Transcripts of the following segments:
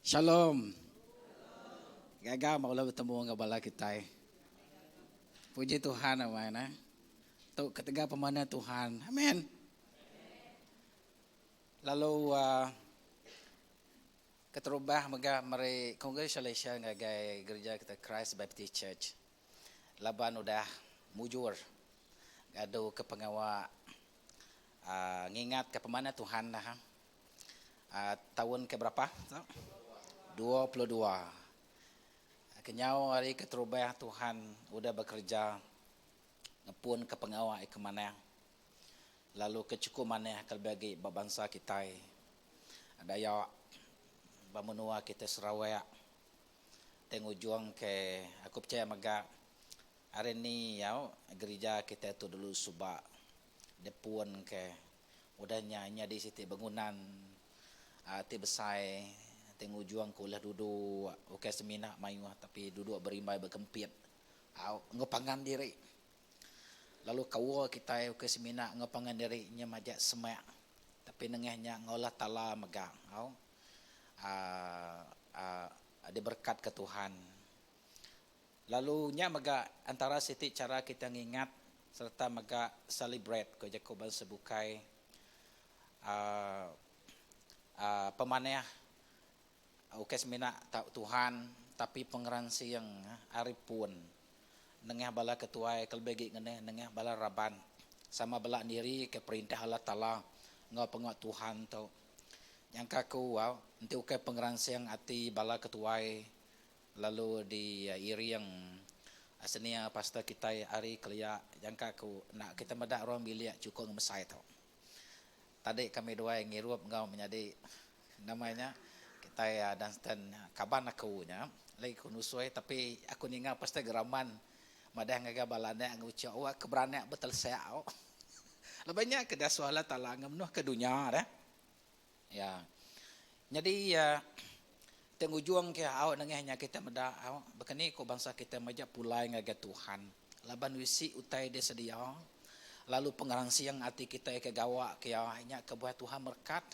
Shalom. Gaga meh ulih betemu enggau bala kitai. Puji Tuhan amai neh. Tu ketegal pemanah Tuhan. Amen. Lalu uhh keterubah mega meri congratulations ngagai gereja kita Christ Baptist Church laban udah mujur ngadu ke pengawa uhh ngingat ke pemanah Tuhan dah. Taun ke berapa tu? 22. Kenyau hari keterubah Tuhan udah bekereja ngepunka pengawa iya ke manah lalu ke chukup manah kelebih agi ba bansa kitai Dayak ba menua kitai Sarawak ti ngujungka aku pechaya mega hari ni au gerija kitai tu dulu suba dipunka Udah nya nyadi siti bangunan ti besai ti ngujung ke ulih duduk ukai semina mayuh tapi duduk berimbai bekempit au enggau pangan diri. Lalu kaul kitai ukai semina enggau pangan diri nya majak semak tapi nengah nya enggau Allah Taala mega au aaa diberekatka Tuhan. Lalu nya mega antara siti chara kita ngingat sereta mega celebrate ku jaku bansa bukai aaa pemanah ukai semina tau Tuhan tapi pengeransing ari pun nengah bala ketuai kelebih agi ngenih nengah bala raban sama bela niri ke perintah Allah Taala enggau pengawa Tuhan tu. Nyangka ku enti ukai pengeransing ati bala ketuai Lalu di iring senia pastor kitai ari kelia jangka ku enda kita meda ruang bilik chukup ngemesai tu. Tadi kami duai ngirup enggau menyadi nama nya kitai Dunstan kaban aku nya lagi ku nusui tapi aku ninga pastor Geraman madah ngagai bala anak enggau uchu wak ke beranak betelesak au. Laban nya ke dasuh Allah Taala ngemenuh ke dunya deh. Ya. Nyadi ti ngujung ke au nengah nya kita meda au baka ni ku bansa kita majak pulai ngagai Tuhan laban bisi utai disedia lalu pengeransing ati kitai ke gawa ke iya nya kebuah Tuhan merekat.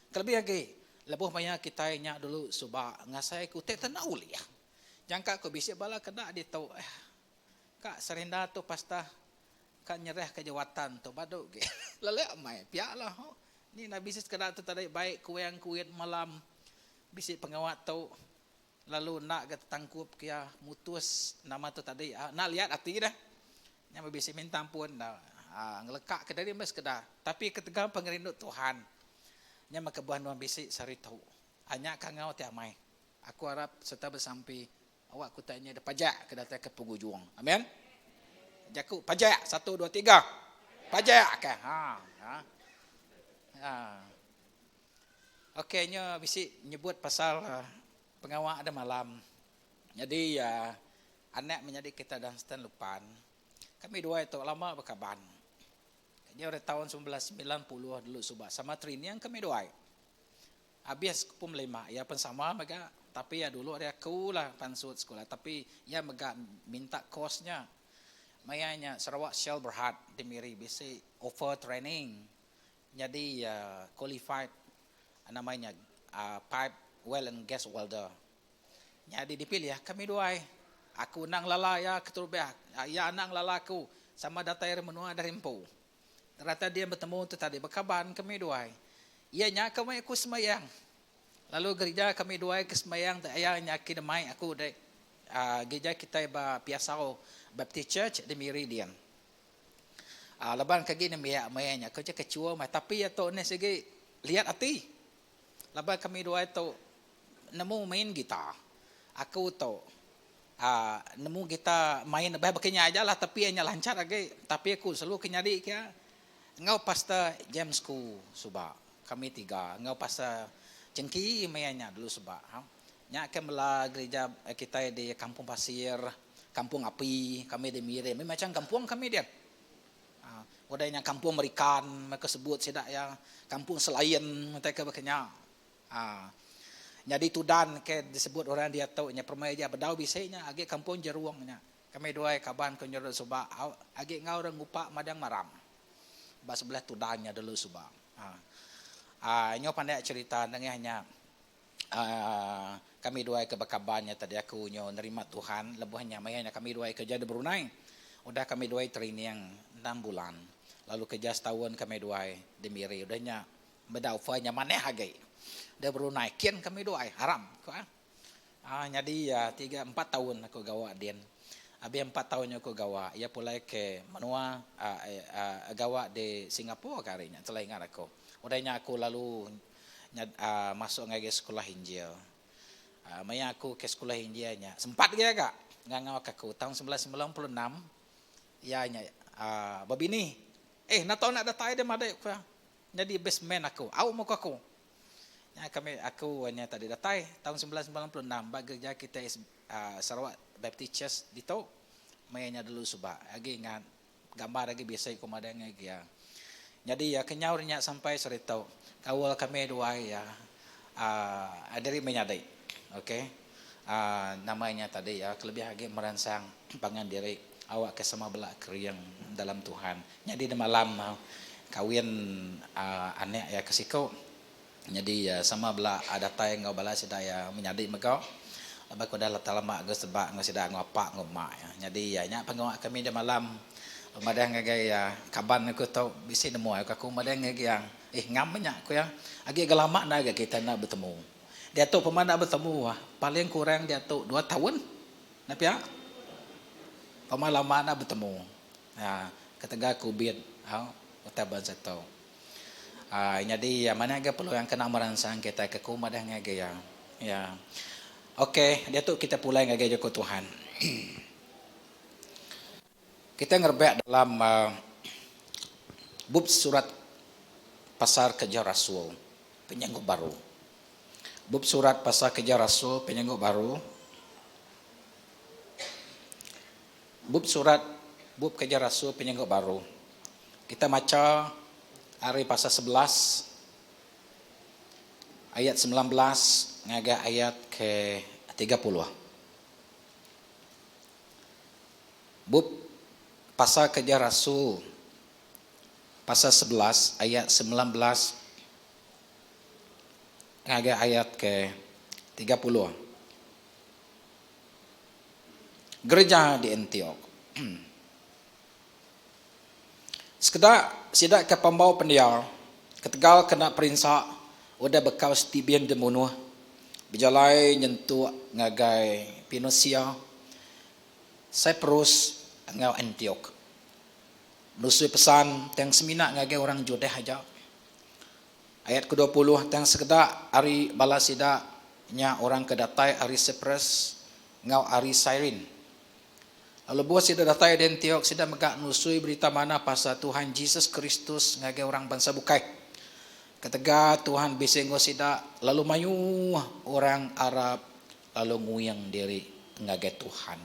Kelebih agi lebuh maya kitai nya dulu suba ngasai ke utai ti enda ulih. Jangka ku bisi bala keda ditu eh ka serinda tu pastah Ka nyerah ka jawatan tu badu gi. Lelek amai pia lah. Ni enda bisi sekeda tu tadi baik kuing kuit malam bisi pengawa tu lalu enda ga tetangkup ke iya mutus nama tu tadi enda liat ati deh. Nya meh bisi minta ampun enda ngeleka ke diri meh sekeda tapi ketegal pengerindu Tuhan nya meh kebuah nuan bisi sehari tu. Nya kangau ti amai. Aku arap sereta besampi Awak ku tanya da pajak ke datai ke pengujung. Amen. Jaku pajak satu dua tiga. Pajak ke. Ha. Ha. Ha. Okey nya bisi nyebut pasal uh, pengawa ada malam. Jadi uh, anak menyadi kita Dunstan Lupan. Kami dua itu lama berkaban. Dia dari tahun 1990 dulu suba sama training kami dua. Abis pum lima iya pen sama mega tapi iya dulu ari aku lah pansut sekula tapi iya mega minta course nya. Maya nya Sarawak Shell Berhad di Miri bisi offer training nyadi qualified nama nya pipe well and gas welder. Nyadi dipilih kami duai. Aku enda ngelala iya keterubah iya enda ngelala aku sama datai ari menua dari empu. Rata dia betemu tu tadi bekaban kami duai. Iya nya ke mai aku sembayang. Lalu gerija kami duai ke sembayang ti aya nya ke demai aku dek aaa gerija kitai ba Piasau Baptist Church di Miri din. Aaa laban ke agi nembiak maya nya ke kechua meh tapi iya tu nih sigi liat ati. Laban kami duai tu nemu main gitar. Aku tu aaa nemu gitar main lebih baka nya aja lah tapi iya nya lancar agi. Tapi aku selalu ke nyadi ke enggau Pastor James Ku suba kami tiga enggau Pastor Chengki maya nya dulu suba. Nya ke mela gerija kitai di Kampung Pasir, Kampung Api kami di Miri. Mih macam kampung kami dian. Aaa udah nya Kampung Merikan meh ke sebut sida iya Kampung Selain utai ke baka nya. Aa. Nyadi tudan ke disebut orang diatu nya permai aja bedau bisi nya agi kampung jerung nya. Kami duai kaban ke nyerut suba au agi enggau orang ngupa madang maram ba sebelah tudan nya dulu suba. Aa. Aa nyau pandak cherita nengah nya. Aaa kami duai ke bekaban nya tadi aku nyu nerima Tuhan lebuh nya maya nya kami duai kerja di Brunei. Udah kami duai training enam bulan lalu kerja setaun kami duai di Miri udah nya meda offer nya manah agi di Brunei kin kami duai haram ku ah. Aaa nyadi tiga empat taun aku gawa din. Abih empat taun nya aku gawa iya pulai ke menua aaa gawa di Singapore ka hari nya tela ingat aku. Udah nya aku lalu aaa masuk ngagai sekulah Injil. Aaa maya aku ke sekulah Injil nya sempat agi aga ngangau ka aku taun 1996 iya nya aaa bebini. Eh enda tau enda datai deh madik ku iya nyadi best man aku. Au meh ku aku. Nya kami aku nya tadi datai taun 1996 ba gerija kitai Sarawak Baptist Church ditu maya nya dulu suba agi ingat gambar agi bisi ku madai ngagai iya. Nyadi iya kenyau nya sampai saritu kaul kami duai iya aaa diri menyadi ok aaa nama nya tadi iya kelebih agi meransang pangan diri awak ke sama bela kering dalam Tuhan. Nyadi demalam kawin aaa anak iya ke siku nyadi sama bela datai enggau bala sida iya menyadi mega laban ke udah letak lama enggau sebak enggau sida enggau apak enggau mak iya. Nyadi nya pengawa kami demalam madah ngagai kaban aku tu bisi nemu aku aku madah ngagai iya eh ngam meh nya ku iya agi ga lama enda ga kita enda betemu. Diatu pema enda betemu paling kurang diatu dua taun enda pia pema lama enda betemu. Nya ketegal kubit au utai bansa tu. Aaa nyadi manah ga peluang kena meransang kitai ke ku madah ngagai iya. Ya. Okey diatu kita pulai ngagai jaku Tuhan. Kita ngerebak dalam aaa bup surat pasal kereja rasul penyanggup baru. Bup surat pasal kereja rasul penyanggup baru. Bup Surat Bup Kereja Rasul Penyenguk Baru. Kita macha ari pasal 11 ayat 19 ngagai ayat ke 30. Bup Pasal Kereja Rasul pasal 11 ayat 19 ngagai ayat ke 30. Gereja di Antiok. Sekeda sida ke pambau pendiau ketegal kena perinsa udah bekau Stephen dimunuh bejalai nyentuk ngagai Pinosia, Saiprus enggau Antiok. Nusui pesan tang semina ngagai orang Judah aja. Ayat ke-20 tang sekeda ari bala sida nya orang ke datai ari Saiprus enggau ari Sairin. Lalu lebuh sida datai di Antiok, sida mega nusui berita manah pasal Tuhan Jesus Kristus ngagai orang bansa bukai. Ketegal Tuhan bisi enggau sida, lalu mayuh orang arap lalu nguing diri ngagai Tuhan.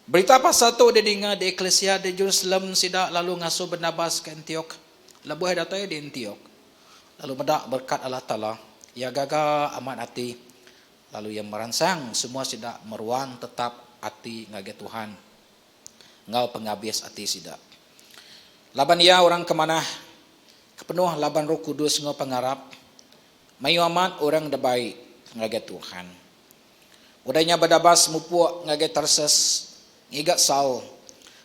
Berita pasal tu didinga di eklisia di Jerusalem, sida lalu ngasuh Barnabas ke Antiok. Lebuh iya datai di Antiok, lalu meda berekat Allah Taala, iya gaga amat ati Lalu iya meransang semua sida meruan tetap ati ngagai Tuhan enggau pengabis ati sida. Laban iya orang ke manah, ke penuh laban Roh Kudus enggau pengarap, mayuh amat orang debai ngagai Tuhan. Udah nya Barnabas mupuk ngagai Tarsus ngiga Saul.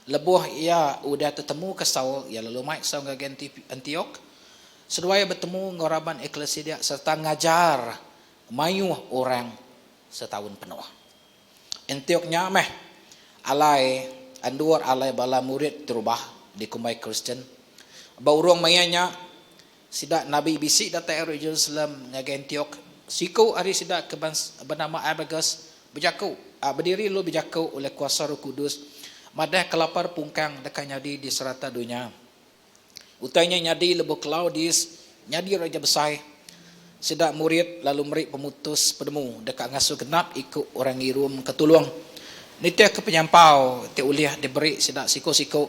Lebuh iya udah tetemuka Saul, iya lalu mai Saul ngagai Antiok. Seduai iya betemu enggau raban eklisia dia sereta ngajar mayuh orang setaun penuh. Antiok nya meh alai endur alai bala murid terubah dikumbai Kristian. Ba urung maya nya, sida nabi bisi datai ari Jerusalem ngagai Antiok. Siku ari sida ke benama Abagus bejaku, bediri lalu bejaku ulih kuasa Roh Kudus madahka lapar pungkang deka nyadi di serata dunya. Utai nya nyadi lebuh Klaudius nyadi raja besai. Sida murid lalu meri pemutus penemu deka ngasuh genap iku orang ngirum ke tulung nitihka penyampau ti ulih diberi sida siku-siku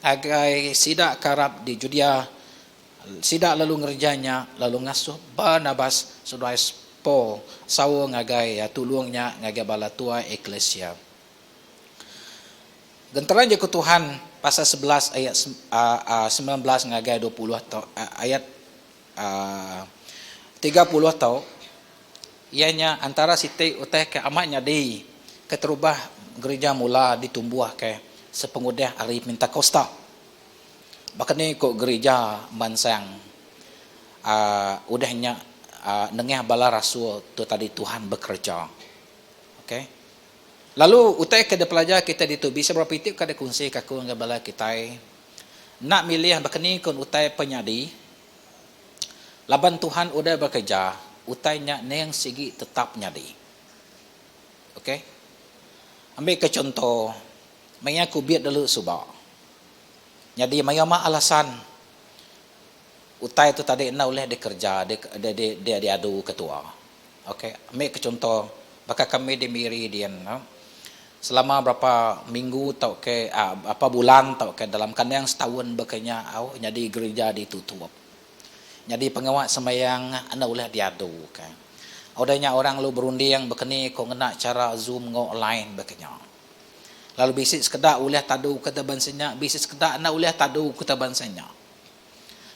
ngagai sida ke arap di Judea. Sida lalu ngereja nya lalu ngasuh Barnabas seduai Paul saul ngagai tulung nya ngagai bala tuai eklisia. Genteran jaku Tuhan pasal 11 ayat 19 ngagai 20 tau ayat 30 tau. Iya nya antara siti utai ke amat nyadi keterubah gerija mula ditumbuhka sepengudah Hari Pentakosta. Baka ni ku gerija mansang aaa udah nya aaa nengah bala rasul tu tadi Tuhan bekereja. Okay. Lalu utai ke dipelajar kitai ditu bisi berapa iti ka dikunsika aku enggau bala kitai enda milih baka ni ku utai penyadi. Laban Tuhan udah bekereja, utai nya ning sigi tetap nyadi. Ok. Ambika chunto, maya kubit dulu suba. Nyadi mayuh mah alasan utai tu tadi enda ulih dikereja diadu ketua. Ok. Ambika chunto, baka kami di Miri din, selama berapa minggu tauka berapa bulan tauka dalam kandang setaun baka nya au nyadi gerija ditutup. Nyadi pengawa sembahyang enda ulih diaduka. Udah nya orang lalu berunding baka ni ko ngena chara zoom enggau online baka nya. Lalu bisi sekeda ulih tadu ke bansa nya, bisi sekeda enda ulih tadu ke bansa nya.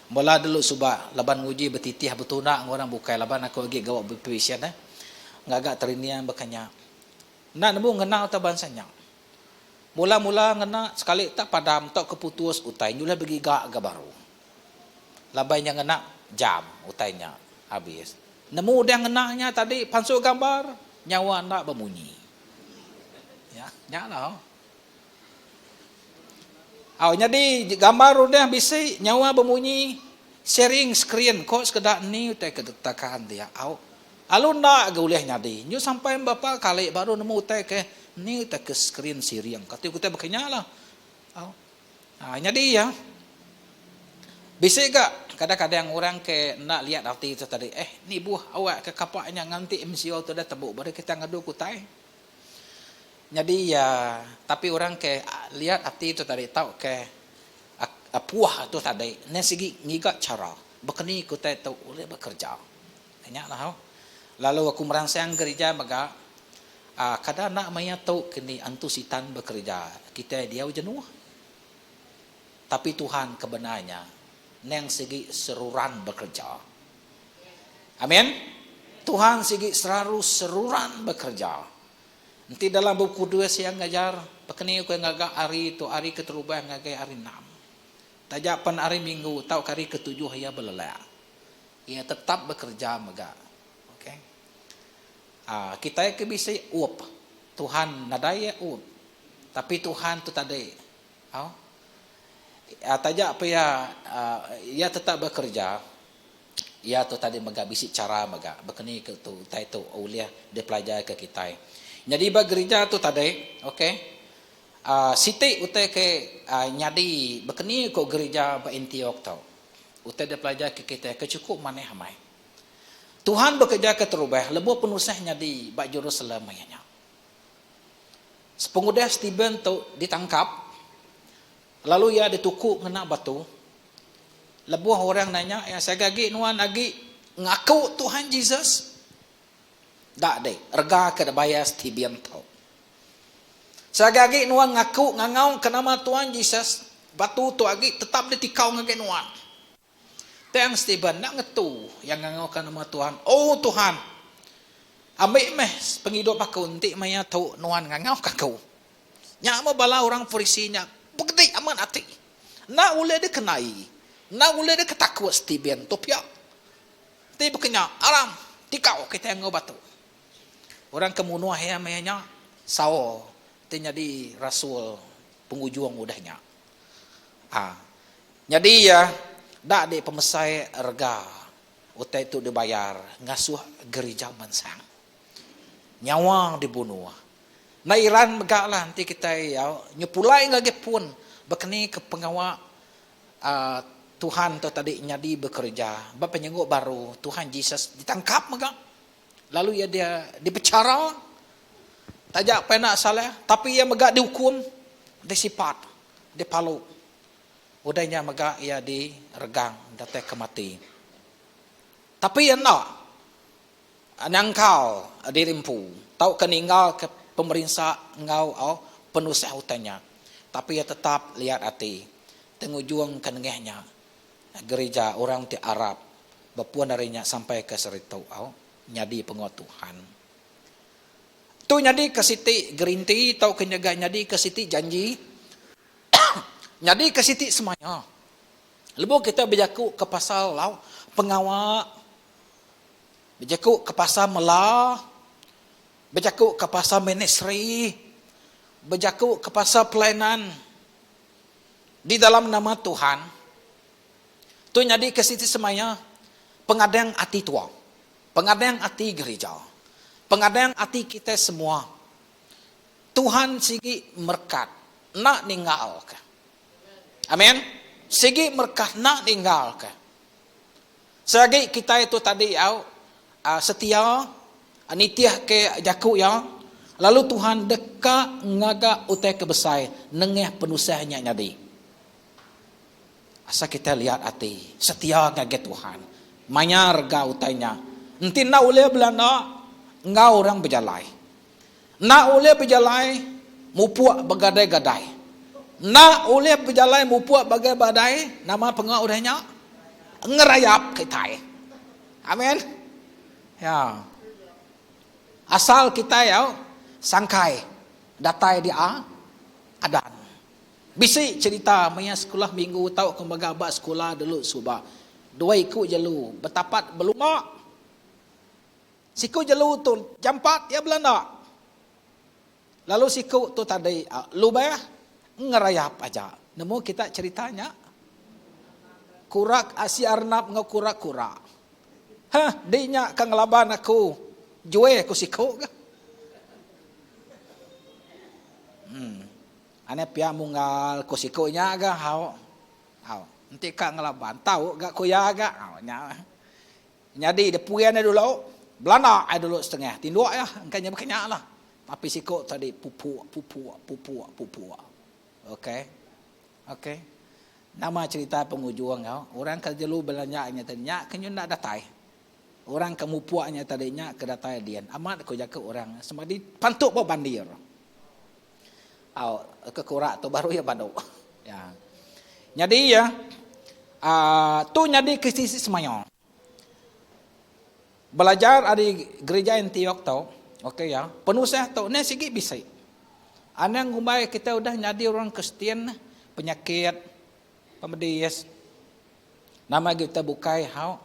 Mula dulu suba laban nguji betitih betunda enggau orang bukai laban aku agi gawa bepisyen eh ngaga training baka nya. Enda nemu ngena utai bansa nya. Mula-mula ngena sekali tak padam tauka putus utai nyulih begiga ga baru. Labai nya ngena jam utai nya abis. Nemu udah ngena nya tadi pansut gambar nyawa enda bemunyi. Ya, nya lah. Au nyadi gambar udah bisi nyawa bemunyi sharing screen ko sekeda ni utai ke ditakan dia. Au alu enda ga ulih nyadi. Nyu sampai berapa kali baru nemu utai ke ni utai ke screen sharing. Kati utai baka nya lah. Au. Ha, nyadi iya, bisi ga kadang-kadang orang ke enda liat ati tu tadi, eh ni buh awak ke kapak nya nganti MCO tu dah tembu baru kita ngadu ke utai. Nyadi iya, tapi orang ke liat ati tu tadi tauka puah tu tadi nya sigi ngiga chara baka ni ke utai tu ulih bekereja. Nya lah. Lalu aku meransang gerija mega Aa kada enda maya tu ke ni antu sitan bekereja kitai diau jenuh. Tapi Tuhan ke bendar nya neng sigi seruran bekereja. Amin. Tuhan sigi selalu seruran bekereja. Enti dalam Bup Kudus iya ngajar pekeni ku ngaga hari tu hari keterubah ngagai hari enam. Taja pen hari minggu tauka hari ketujuh iya belelak. Iya tetap bekereja mega. Okay. Aa kitai ke bisi up Tuhan nadai iya up tapi Tuhan tu tadi au aa taja pa iya aa iya tetap bekerja iya tu tadi mega bisi chara mega baka ni ke tu utai tu ulih dipelajarka kitai. Nyadi ba gerija tu tadi okey aa siti utai ke aa nyadi baka ni ko gerija ba Antiok tu utai dipelajarka kitai ke chukup manah amai. Tuhan bekereja keterubah lebuh penusah nyadi ba Jerusalem maya nya. Sepengudah Stephen tu ditangkap, lalu iya dituku ngena batu, lebuh orang nanya iya, Saga agi nuan agi ngaku Tuhan Jesus? Enda deh, rega ke dibayar Stephen tu. Saga agi nuan ngaku ngangauka nama Tuhan Jesus, batu tu agi tetap ditikau ngagai nuan. Tang Stephen enda ngetu iya ngangauka nama Tuhan, O Tuhan, ambi meh pengidup aku enti maya tu nuan ngangauka aku. Nya meh bala orang Farisi nya begedi amat ati. Enda ulih dikenai, enda ulih diketakut Stephen tu pia. Enti baka nya, aram tikau kitai enggau batu. Orang ke munuh iya maya nya, Saul ti nyadi rasul pengujung udah nya. A. Nyadi iya enda di pemesai rega utai tu dibayar ngasuh gerija mansang. Nyawa dibunuh. Enda iran mega lah enti kitai nyepulai ngagai pun bekeni ke pengawa aaa Tuhan tu tadi nyadi bekereja ba penyenguk baru Tuhan Jesus ditangkap mega lalu iya dia dipechara taja pa enda salah tapi iya mega diukum disipat dipalu. Udah nya mega iya diregang datai ke mati. Tapi iya enda nyangkal diri empu tauka ninggalka pemerinsa enggau penusah utai nya. Tapi iya tetap liat ati ti ngujungka nengah nya gerija orang ti arap bepun ari nya sampai ke saritu. nyadi pengawa Tuhan. Tu nyadika siti gerinti tauka nyega nyadika siti janji, nyadika siti semaya. Lebuh kita bejaku ke pasal lau pengawa, bejaku ke pasal mela, bejaku ke pasal ministri, bejaku ke pasal pelayanan di dalam nama Tuhan, tu nyadika siti semaya pengadang ati tua. Pengadang ati gerija. Pengadang ati kitai semua. Tuhan sigi merekat enda ninggalka. Amen. Sigi merekat enda ninggalka. Seagi kitai tu tadi au setia nitihka jaku iya lalu Tuhan deka ngaga utai ke besai nengah penusah nya nyadi. Asal kitai liat ati, setia ngagai Tuhan, maya rega utai nya. Enti enda ulih belanda enggau orang bejalai. Enda ulih bejalai mupuk begadai-gadai. Enda ulih bejalai mupuk begadai-gadai, nama pengawa udah nya? Ngerayap kitai. Amen. Ya. Asal kitai au sangkai datai di adan. Bisi cherita maya sekulah minggu tauka mega ba sekula dulu suba. Dua iku jelu betapat belumba. Siku jelu tu jampat iya belanda. Lalu siku tu tadi lubah ngerayap aja. Nemu kita cherita nya? Kurak asi arnab enggau kurak-kurak. Heh, di nya ka ngelaban aku. Jue ku siku ga. Hmm. Aneh pia munggal ku siku nya ga hau. Hau. Enti ka ngelaban tau ga ku iya ga. Hau nya. Nyadi depuan iya dulu, belanda iya dulu setengah tinduk iya engka nya baka nya lah. Tapi siku tadi pupuk pupuk pupuk pupuk. Okey. Okey. Nama cerita pengujung hau, orang ke jelu belanja nya tadi nya ke nyu enda datai. Orang ke mupuk nya tadi nya ke datai din. Amat ku jaku orang semadi pantuk ba bandir. Au ke kurak tu baru iya badu. Ya. Nyadi iya aaa tu nyadi ke sisi semaya. Belajar ari gerija Antiok tu, okey ya, penusah tu neh sigi bisi. Anang ngumbai kita udah nyadi orang Kristian penyakit, pemedis, nama agi utai bukai hau,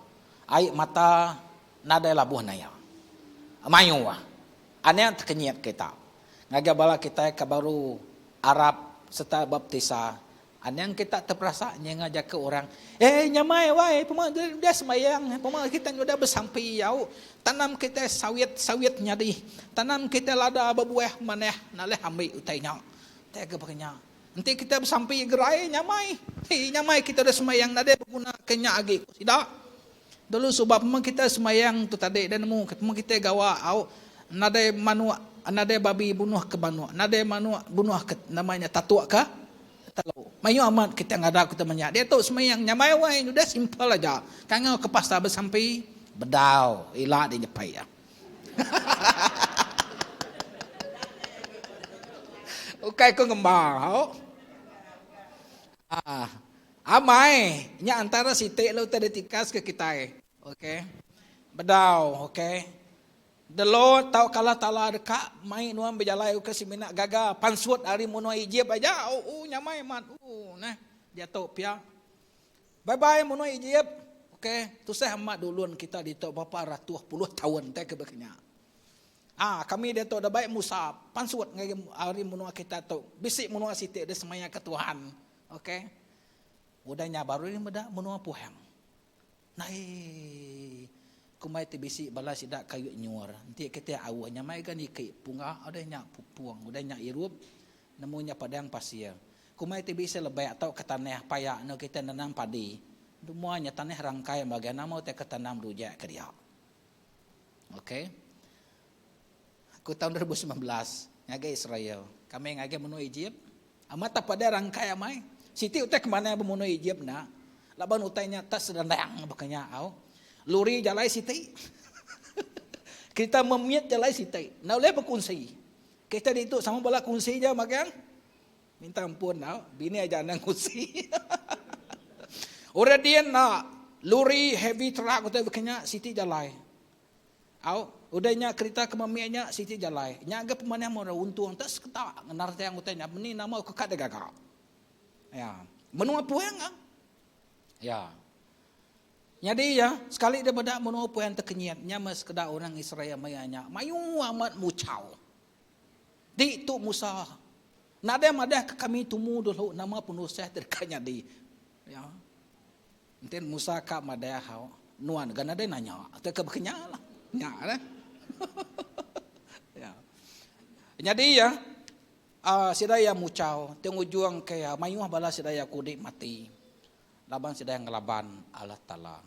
ai mata nadai labuh naya. Mayuh. Anang tekenyit kita. Ngagai bala kitai ke baru arap sereta baptisa, anang kita teperasa nyinga jaku orang, Eh nyamai wai pema udah sembayang, pema kita udah besampi au, tanam kitai sawit, sawit nyadi, tanam kitai lada bebuah manah nalih ambi utai nya. Utai ke baka nya. Enti kitai besampi gerai nyamai. Hii nyamai kita udah sembayang nadai beguna ke nya agi ku sida. Dulu suba pema kitai sembayang tu tadi deh nemu pema kitai gawa au nadai manuk nadai babi bunuh ke manuk nadai manuk bunuh ke nama nya tatuk ka telu. Mayuh amat kitai ngaga kitai menya diatu sembayang nyamai wai udah simple aja kangau ke pasar besampi bedau ila di nyepai iya. Ukai ku ngemba au. Aaa. Amai, nya antara siti lalu utai ditikas ke kitai. Ok. Bedau, ok. The Lord tauka Allah Taala deka mai nuan bejalai ukai semina gaga pansut ari menua Ejip aja. Oo nyamai amat. Oo neh. Diatu pia. Bye bye menua Ejip. Ok. Tusah amat dulun kita ditu berapa ratus puluh taun tai ke baka nya. Aa kami diatu da bai Musa pansut ngagai ari menua kita tu. Bisi menua siti disemayaka Tuhan. Ok. Udah nya baru iya meda menua Puhang. Naii. Kumbai ti bisi bala sida kayu nyur. Enti kitai auh nya mai ga niki punga udah nya pupung udah nya irup nemu nya padang pasir. Kumbai ti bisi lebak tauka tanah paya enu kitai nanam padi. Semua nya tanah rangkai bagai nama utai ke tanam rujak ke dia. Ok. Aku taun 2019 ngagai Israel. Kami ngagai menua Ejip. Amat tak padah rangkai amai. Siti utai ke manah ba menua Ejip enda. Laban utai nya tak sedandang baka nya au. Lori jalai siti. Kerita memit jalai siti. Enda ulih bekunsi. Kerita ditu sama bala kunsi ja magang. Minta ampun au. Bini aja anang kunsi. Orang din enda. Lori heavy truck utai baka nya siti jalai. Au, udah nya kerita ke memik nya siti jalai. Nya ga pemanah mura untung te sekeda ngenar tiang utai nya meni nama ke ka digaga. Ya. Menua puang ah. Ya. Nyadi iya, sekali deh meda menua puang tekenyit nya meh sekeda orang Israel maya nya mayuh amat muchau. Ti tu Musa, nadai madah ke kami tumu dulu nama penusah ti deka nyadi. Ya. Enti Musa ka madah hau, nuan ga nadai nanya te ke bekenya lah. Nya lah. Ya. Nyadi iya, uh, sida iya muchau ti ngujung ke iya mayuh bala sida iya kudi mati laban sida iya ngelaban Allah Taala.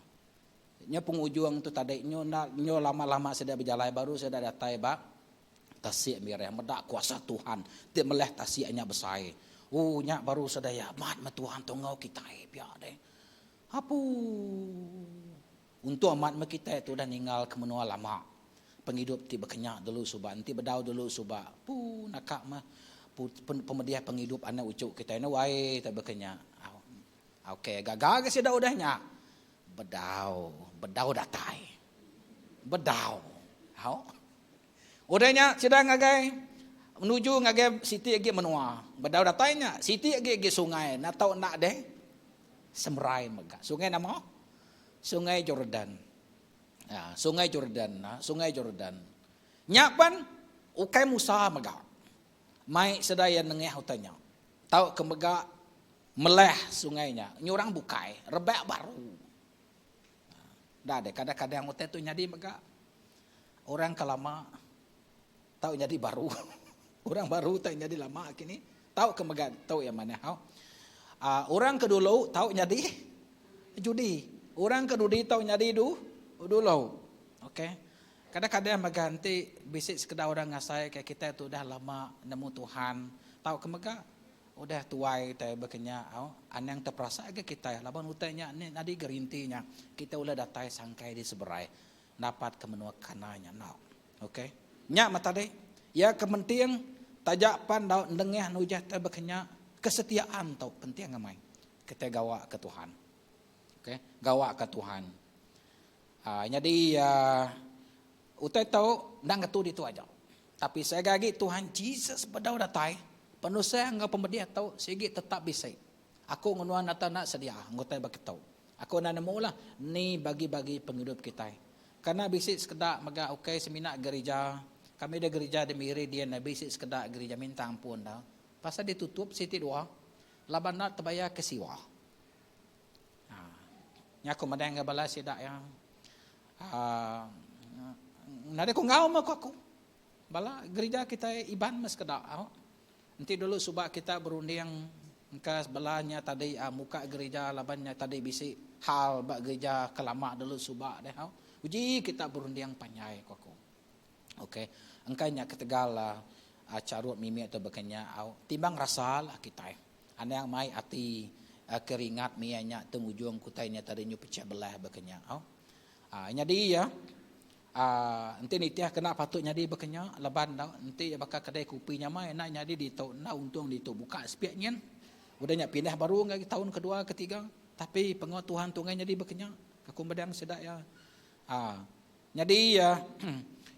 Nya pengujung tu tadi nyu enda nyu lama-lama sida bejalai baru sida datai ba Tasik Mirah meda kuasa Tuhan ti meleh tasik nya besai. Ooh nya baru sedaya amat meh Tuhan tu enggau kitai pia deh. Apuu. Untung amat meh kitai tu udah ninggal ke menua lama pengidup ti bekenya dulu suba enti bedau dulu suba puu naka meh pemedih pengidup anak uchu kitai ne wai tai bekenya. Ok gaga ga sida udah nya bedau bedau datai bedau au. Udah nya sida ngagai menuju ngagai siti agi menua. Bedau datai nya siti agi agi sungai enda tau enda deh semerai mega. Sungai nama? Sungai Jordan. Ya, Sungai Jordan, ha, Sungai Jordan. Nya pan ukai Musa mega mai sida iya nengah utai nya. Tau ke mega meleh sungai nya. Nya orang bukai, rebak baru. Enda deh kadang-kadang utai tu nyadi mega orang ke lama tau nyadi baru. Orang baru tau nyadi lama kini tau ke mega tu iya manah au. Aaa orang ke dulu tau nyadi judi. Orang ke dudi tau nyadi du dulu. Okey. Kadang-kadang mega enti bisi sekeda orang ngasai ke kitai tu udah lama nemu Tuhan tau ke mega Udah tuai kitai baka nya au, anang teperasa agi kitai laban utai nya nih nyadi gerinti nya kitai ulih datai sangkai di seberai napat ke menua Kana nya enda. Ok. Nya meh tadi. Iya ke penting taja pan dau nengah nujah tai baka nya kesetiaan tu penting amai kitai gawa ke Tuhan. Ok. Gawa ke Tuhan. Aaa nyadi aaa utai tu enda ngetu ditu aja. Tapi sega agi Tuhan Jesus bedau datai, penusah enggau pemedih tu sigi tetap bisi. Aku enggau nuan ata enda sedia enggau utai baka tu. Aku enda nemu lah ni bagi-bagi pengidup kitai. Kerana bisi sekeda mega ukai semina gerija, kami da gerija di Miri din bisi sekeda gerija minta ampun da pasal ditutup siti dua laban enda tebayar ke siwa. Nya aku madah enggau bala sida iya. Aaa nadai ku enggau meh ku aku. Bala gerija kitai Iban meh sekeda. Enti dulu suba kita berunding engka bala nya tadi muka gerija laban nya tadi bisi hal ba gerija ke lama dulu suba deh. Uji kita berunding panjai ku aku. Okey engka nya ketegal charut mimit tu baka nya timbang rasa lah kitai. Anang mai ati ke ringat mia nya tu ngujung ke utai nya tadi nyu pecah belah baka nya au. Aa nyadi iya aa enti nitih kena patut nyadi baka nya laban enda enti baka kedai kopi nya mai enda nyadi ditu enda untung ditu buka sepiak nyin udah nya pindah baru ngagai taun kedua ketiga tapi pengawa Tuhan tu enggai nyadi baka nya aku medang sida iya. Aa nyadi iya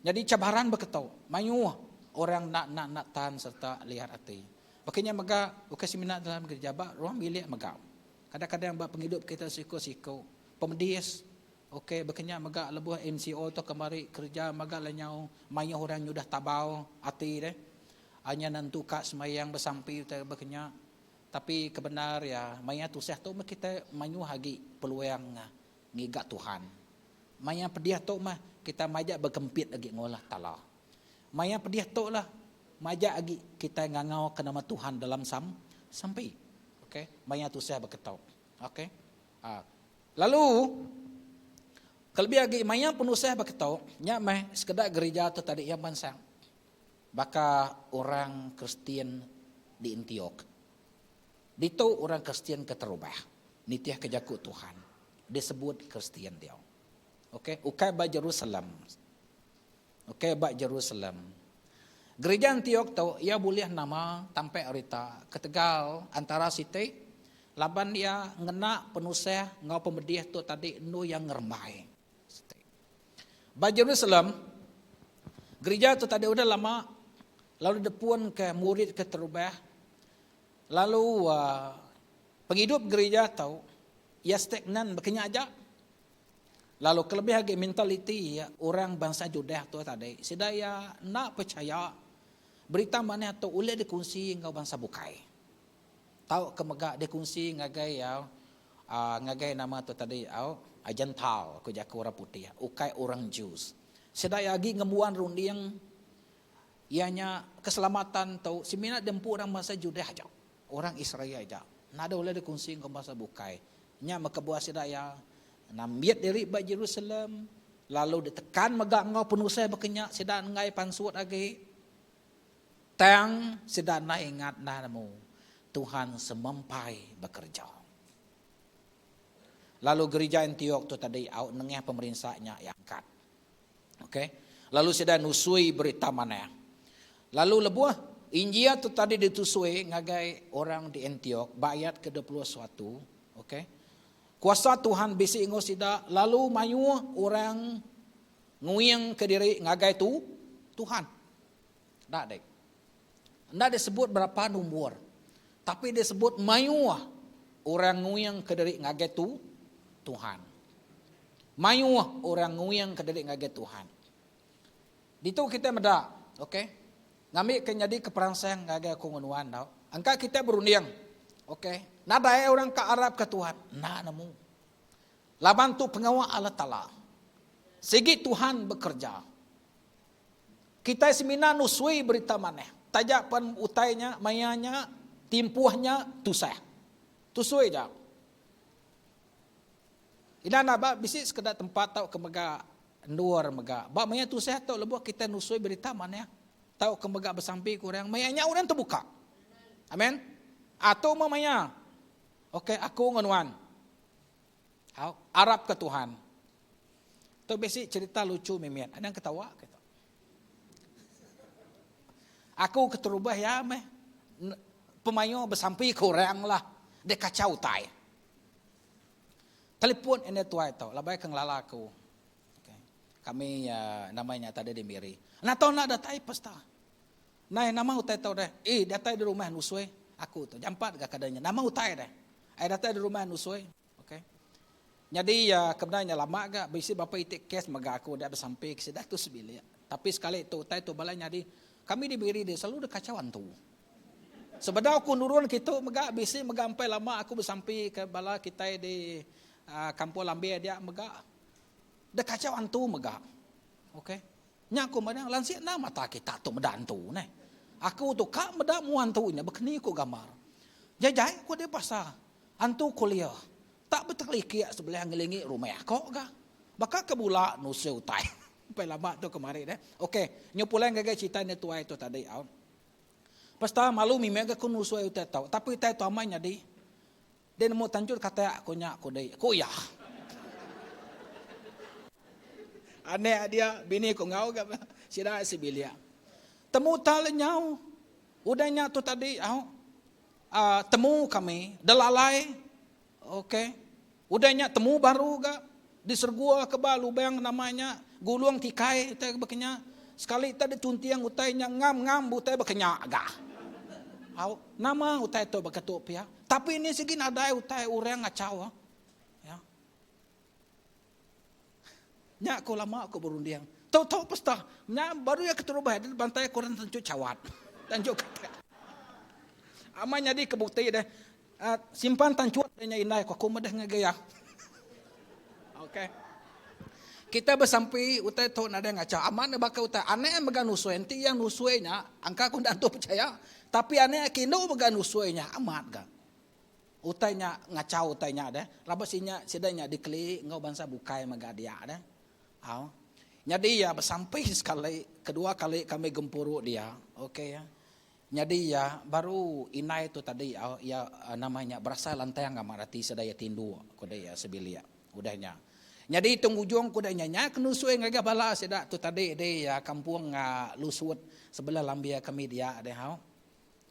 nyadi cabaran baka tu mayuh orang enda enda enda tan sereta liat ati. Baka nya mega, ukai semina dalam gerija ba ruang bilik mega. Kadang-kadang ba pengidup kita siku-siku, pemedis, ok baka nya mega lebuh MCO tu kemari kereja mega lenyau mayuh orang nyudah tabau ati deh. Nya nentu ka sembahyang besampi utai baka nya. Tapi kebendar iya maya tusah tu meh kitai mayuh agi peluang ngiga Tuhan. Maya pedih tu meh kitai majak begempit agi ngolah Taala. Maya pedih tu lah majak agi kitai ngangauka nama Tuhan dalam sam sampi. Ok, maya tusah beketu. Ok. Ha. Lalu kelebih agi maya penusah beketu, nya meh sekeda gerija tu tadi iya mansang baka orang Kristian di Antiok. Ditu orang Kristian keterubah nitihka jaku Tuhan disebut Kristian dia. Ok, ukai ba Jerusalem. Ukai ba Jerusalem. Gerija Antiok tu iya bulih nama tampek rita ketegal antara siti laban iya ngena penusah enggau pemedih tu tadi endur iya ngerembai. Siti. Ba Jerusalem. Gerija tu tadi udah lama lalu depun ke murid ke terubah lalu pengidup gerija tu iya stagnan baka nya aja. Lalu kelebih agi mentaliti orang bansa Judah tu tadi sida iya enda pechaya berita manah tu ulih dikunsi enggau bansa bukai. Tauka mega dikunsi ngagai iya ngagai nama tu tadi au Gentile ku jaku orang putih ukai orang Jews. Sida iya agi ngembuan runding iya nya keselamatan tu semina diempu orang bansa Judah aja, orang Israel aja. Nadai ulih dikunsi enggau bansa bukai. Nya meh kebuah sida iya nambit diri ba Jerusalem lalu ditekan mega enggau penusah baka nya sida enggai pansut agi. Tang sida enda ingat enda nemu Tuhan semempai bekereja. Lalu gerija Antiok tu tadi au nengah pemerinsa nya iya angkat. Okey. Lalu sida nusui berita manah. Lalu lebuh Injil tu tadi ditusui ngagai orang di Antiok ba ayat ke 21, okey. Kuasa Tuhan bisi enggau sida lalu mayuh orang nguing ke diri ngagai tu Tuhan. Enda dek. Enda disebut berapa numbur. Tapi disebut mayuh orang nguing ke diri ngagai tu Tuhan. Mayuh orang nguing ke diri ngagai Tuhan. Ditu kitai meda, okey. Ngambi ke nyadi ke peransang ngagai aku enggau nuan tau. Engka kitai berunding, okey, nadai orang ke arap ke Tuhan. Enda nemu. Laban tu pengawa Allah Taala. Sigi Tuhan bekerja. Kitai semina nusui berita manah taja pen utai nya maya nya timpuh nya tusah. Tusui ja. Ina enda ba bisi sekeda tempat tauka mega endur mega ba maya tusah tu lebuh kitai nusui berita manah tauka mega besampi ke orang maya nya orang tebuka. Amen. Atu meh maya. Okey aku enggau nuan. Au, arap ke Tuhan. Tu bisi cerita lucu mimit. Anang ketawa ke tu. Aku keterubah iya meh pemayuh besampi ke orang lah dek kacau utai. Telefon enda tuai tu labai ke ngelala aku. Okay. Kami uh, nama nya tadi di Miri. Enda tau enda datai pesta. Nai nama utai tau deh. Eh datai di rumah nusui aku tu. Jampat ga kada nya. Nama utai deh. Ai datai di rumah nusui. Okey. Nyadi iya ke bendar nya lama ga bisi berapa iti kes mega aku udah besampi ke sida tu sebilik. Tapi sekali tu utai tu bala nyadi kami di Miri dia selalu deka kacau antu. Sebedau aku nurun kitu mega bisi mega empai lama aku besampi ke bala kitai di aaa Kampung Lambir dia mega deka kacau antu mega. Okey. Nya aku madah lansik enda mata kita tu meda antu neh. Aku tu ka meda mua antu nya bekeni ku gambar. Jai jai ku dia pasal antu kuliah tak betelikik sebelah ngelingi rumah ko ga. Baka ke bula nusui utai. Empai lama tu kemari deh. Ok nyu pulai ngagai cerita nya tuai tu tadi au. Pesta malu mimit ga ku nusui utai tu tapi utai tu amai nyadi. Deh nemu tanjut katak ku nya ku dei, ku iya. Anak dia bini ku enggau ga sida sebilik. Temu ta lenyau udah nya tu tadi au uhh temu kami delalai ok udah nya temu baru ga disergua ke ba lubang nama nya gulung tikai utai baka nya sekali ta ditunting utai nya ngam ngam utai baka nya ga. Au nama utai tu baka tu pia. Tapi ini sigi nadai utai orang ngachau. Ya. Nya aku lama aku berunding. Tu tu pesta. Nya baru iya keterubah dia bantai aku orang tencu cawat. Tanjuk kata. Amai nyadi ke bukti deh. Uh, simpan tancut deh nya indai aku aku medeh ngagai iya. Okey. Kita besampi utai tu nadai ngachau. Amat ne baka utai anak mega nusui enti iya nusui nya angka aku enda entu pechaya tapi anak ke indu mega nusui nya amat ga. Utai nya ngachau utai nya deh laban sinya sida nya dikeli enggau bansa bukai mega dia deh. Au. Nyadi iya besampi sekali kedua kali kami gempuru dia okey. Nyadi iya baru indai tu tadi au iya nama nya berasai lantang amat ati sida iya tinduk ku dei sebilik udah nya. Nyadi tung ujung ku dei nya nya ke nusui ngagai bala sida tu tadi di kampung Lusut sebelah lambir kami dia deh au.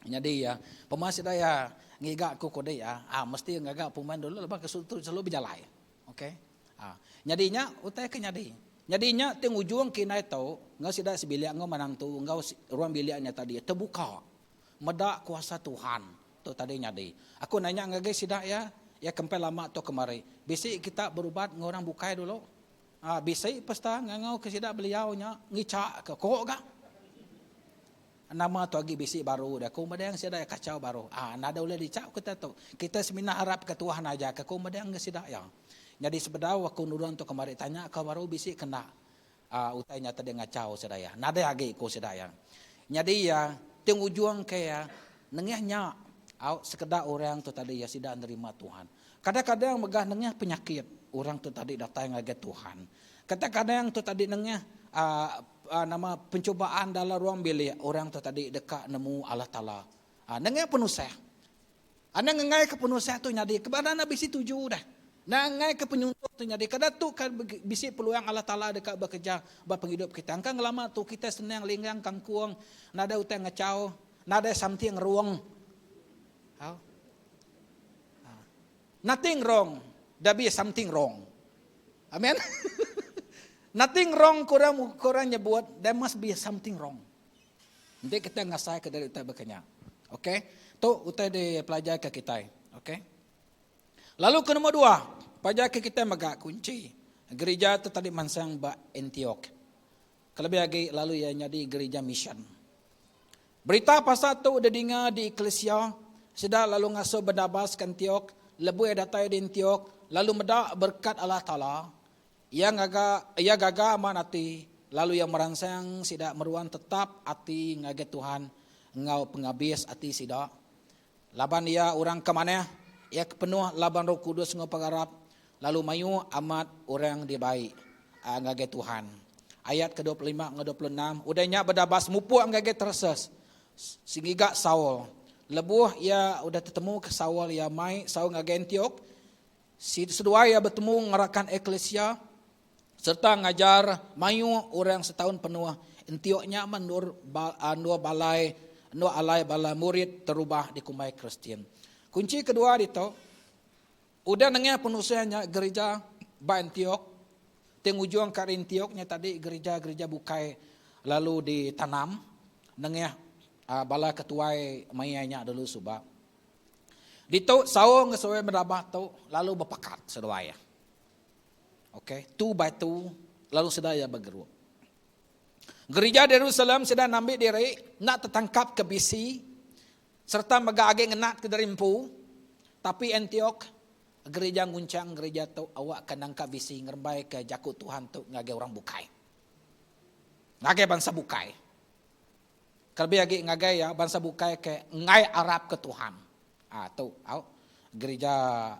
Nyadi pema sida iya ngiga ku ku dei ah mesti ngaga pemain dulu laban ke tu selalu bejalai. Okey. Nyadi nya utai ke nyadi. Nyadi nya ti ngujung ke indai tu enggau sida sebilik enggau menantu enggau ruang bilik nya tadi tebuka meda kuasa Tuhan tu tadi nyadi. Aku nanya ngagai sida iya, iya ke empai lama tu kemari, bisi kita berubat enggau orang bukai dulu? Aa bisi pesta ngangau ke sida beliau nya ngicha ke ko ga. Nama tu agi bisi baru deh ku medeng sida iya kachau baru. Aa nadai ulih dichau kita tu. Kita semina arap ke Tuhan aja ke ku medeng ngan sida iya. Nyadi sebedau aku nulung tu kemari tanya ka baru bisi ke enda aa utai nya tadi ngachau sida iya. Nadai agi ku sida iya. Nyadi iya ti ngujung ke iya nengah nya au sekeda orang tu tadi iya sida nerima Tuhan. Kadang-kadang mega nengah penyakit orang tu tadi datai ngagai Tuhan. Kadang-kadang tu tadi nengah aa nama pencubaan dalam ruang bilik orang tu tadi deka nemu Allah Taala. Aa nengah penusah. Anang ngengai ke penusah tu nyadi kebadan ne bisi tuju deh. Anang ngengai ke penyuntuk tu nyadi kada tu ka bisi peluang Allah Taala deka bekerja ba pengidup kita. Engka ngelama tu kitai senang linggang kangkung nadai utai ngachau, nadai something wrong. Au. Nothing wrong, there be something wrong. Amen. Nothing wrong ku orang ku orang nyebut there must be something wrong. Enti kita ngasai ke diri utai baka nya. Okay. Tu utai dipelajar ke kitai. Okay. Lalu ke nombor dua, pelajar ke kitai mega kunchi gerija tu tadi mansang ba Antioch. Kelebih agi lalu iya nyadi gerija mission. Berita pasal tu didinga di eklisia, sida lalu ngasuh Barnabas ke Antiok. Lebuh iya datai di Antiok, lalu meda berekat Allah Taala, iya ngaga iya gaga amat ati, lalu iya meransang sida meruan tetap ati ngagai Tuhan enggau pengabis ati sida. Laban iya orang ke manah, iya ke penuh laban Roh Kudus enggau pengarap, lalu mayuh amat orang dibai ngagai Tuhan. Ayat ke 25 enggau 26, Udah nya Barnabas mupuk ngagai Tarsus ngiga Saul. Lebuh iya udah tetemuka Saul, iya mai Saul ngagai Antiok. Seduai iya betemu ngerakan eklisia sereta ngajar mayuh orang setaun penuh. Antiok nya meh endur endur balai endur alai bala murid terubah dikumbai Kristian. Kunchi kedua ditu, udah nengah penusah nya gerija ba Antiok ti ngujungka ari Antiok nya tadi gerija-gerija bukai lalu ditanam nengah bala ketuai maya nya dulu suba. Ditu Saul enggau seduai Barnabas tu lalu bepakat seduai iya. Okay, two by two lalu sida iya begerup. Gerija di Jerusalem sida nambi diri enda tetangkap ke bisi sereta mega agi ngenat ke diri empu. Tapi Antiok, gerija ngunchang gerija tu awakka nangkap bisi ngerembaika jaku Tuhan tu ngagai orang bukai. Ngagai bansa bukai. Kelebih agi ngagai iya bansa bukai ke enggai arapka Tuhan. Ah tu au gerija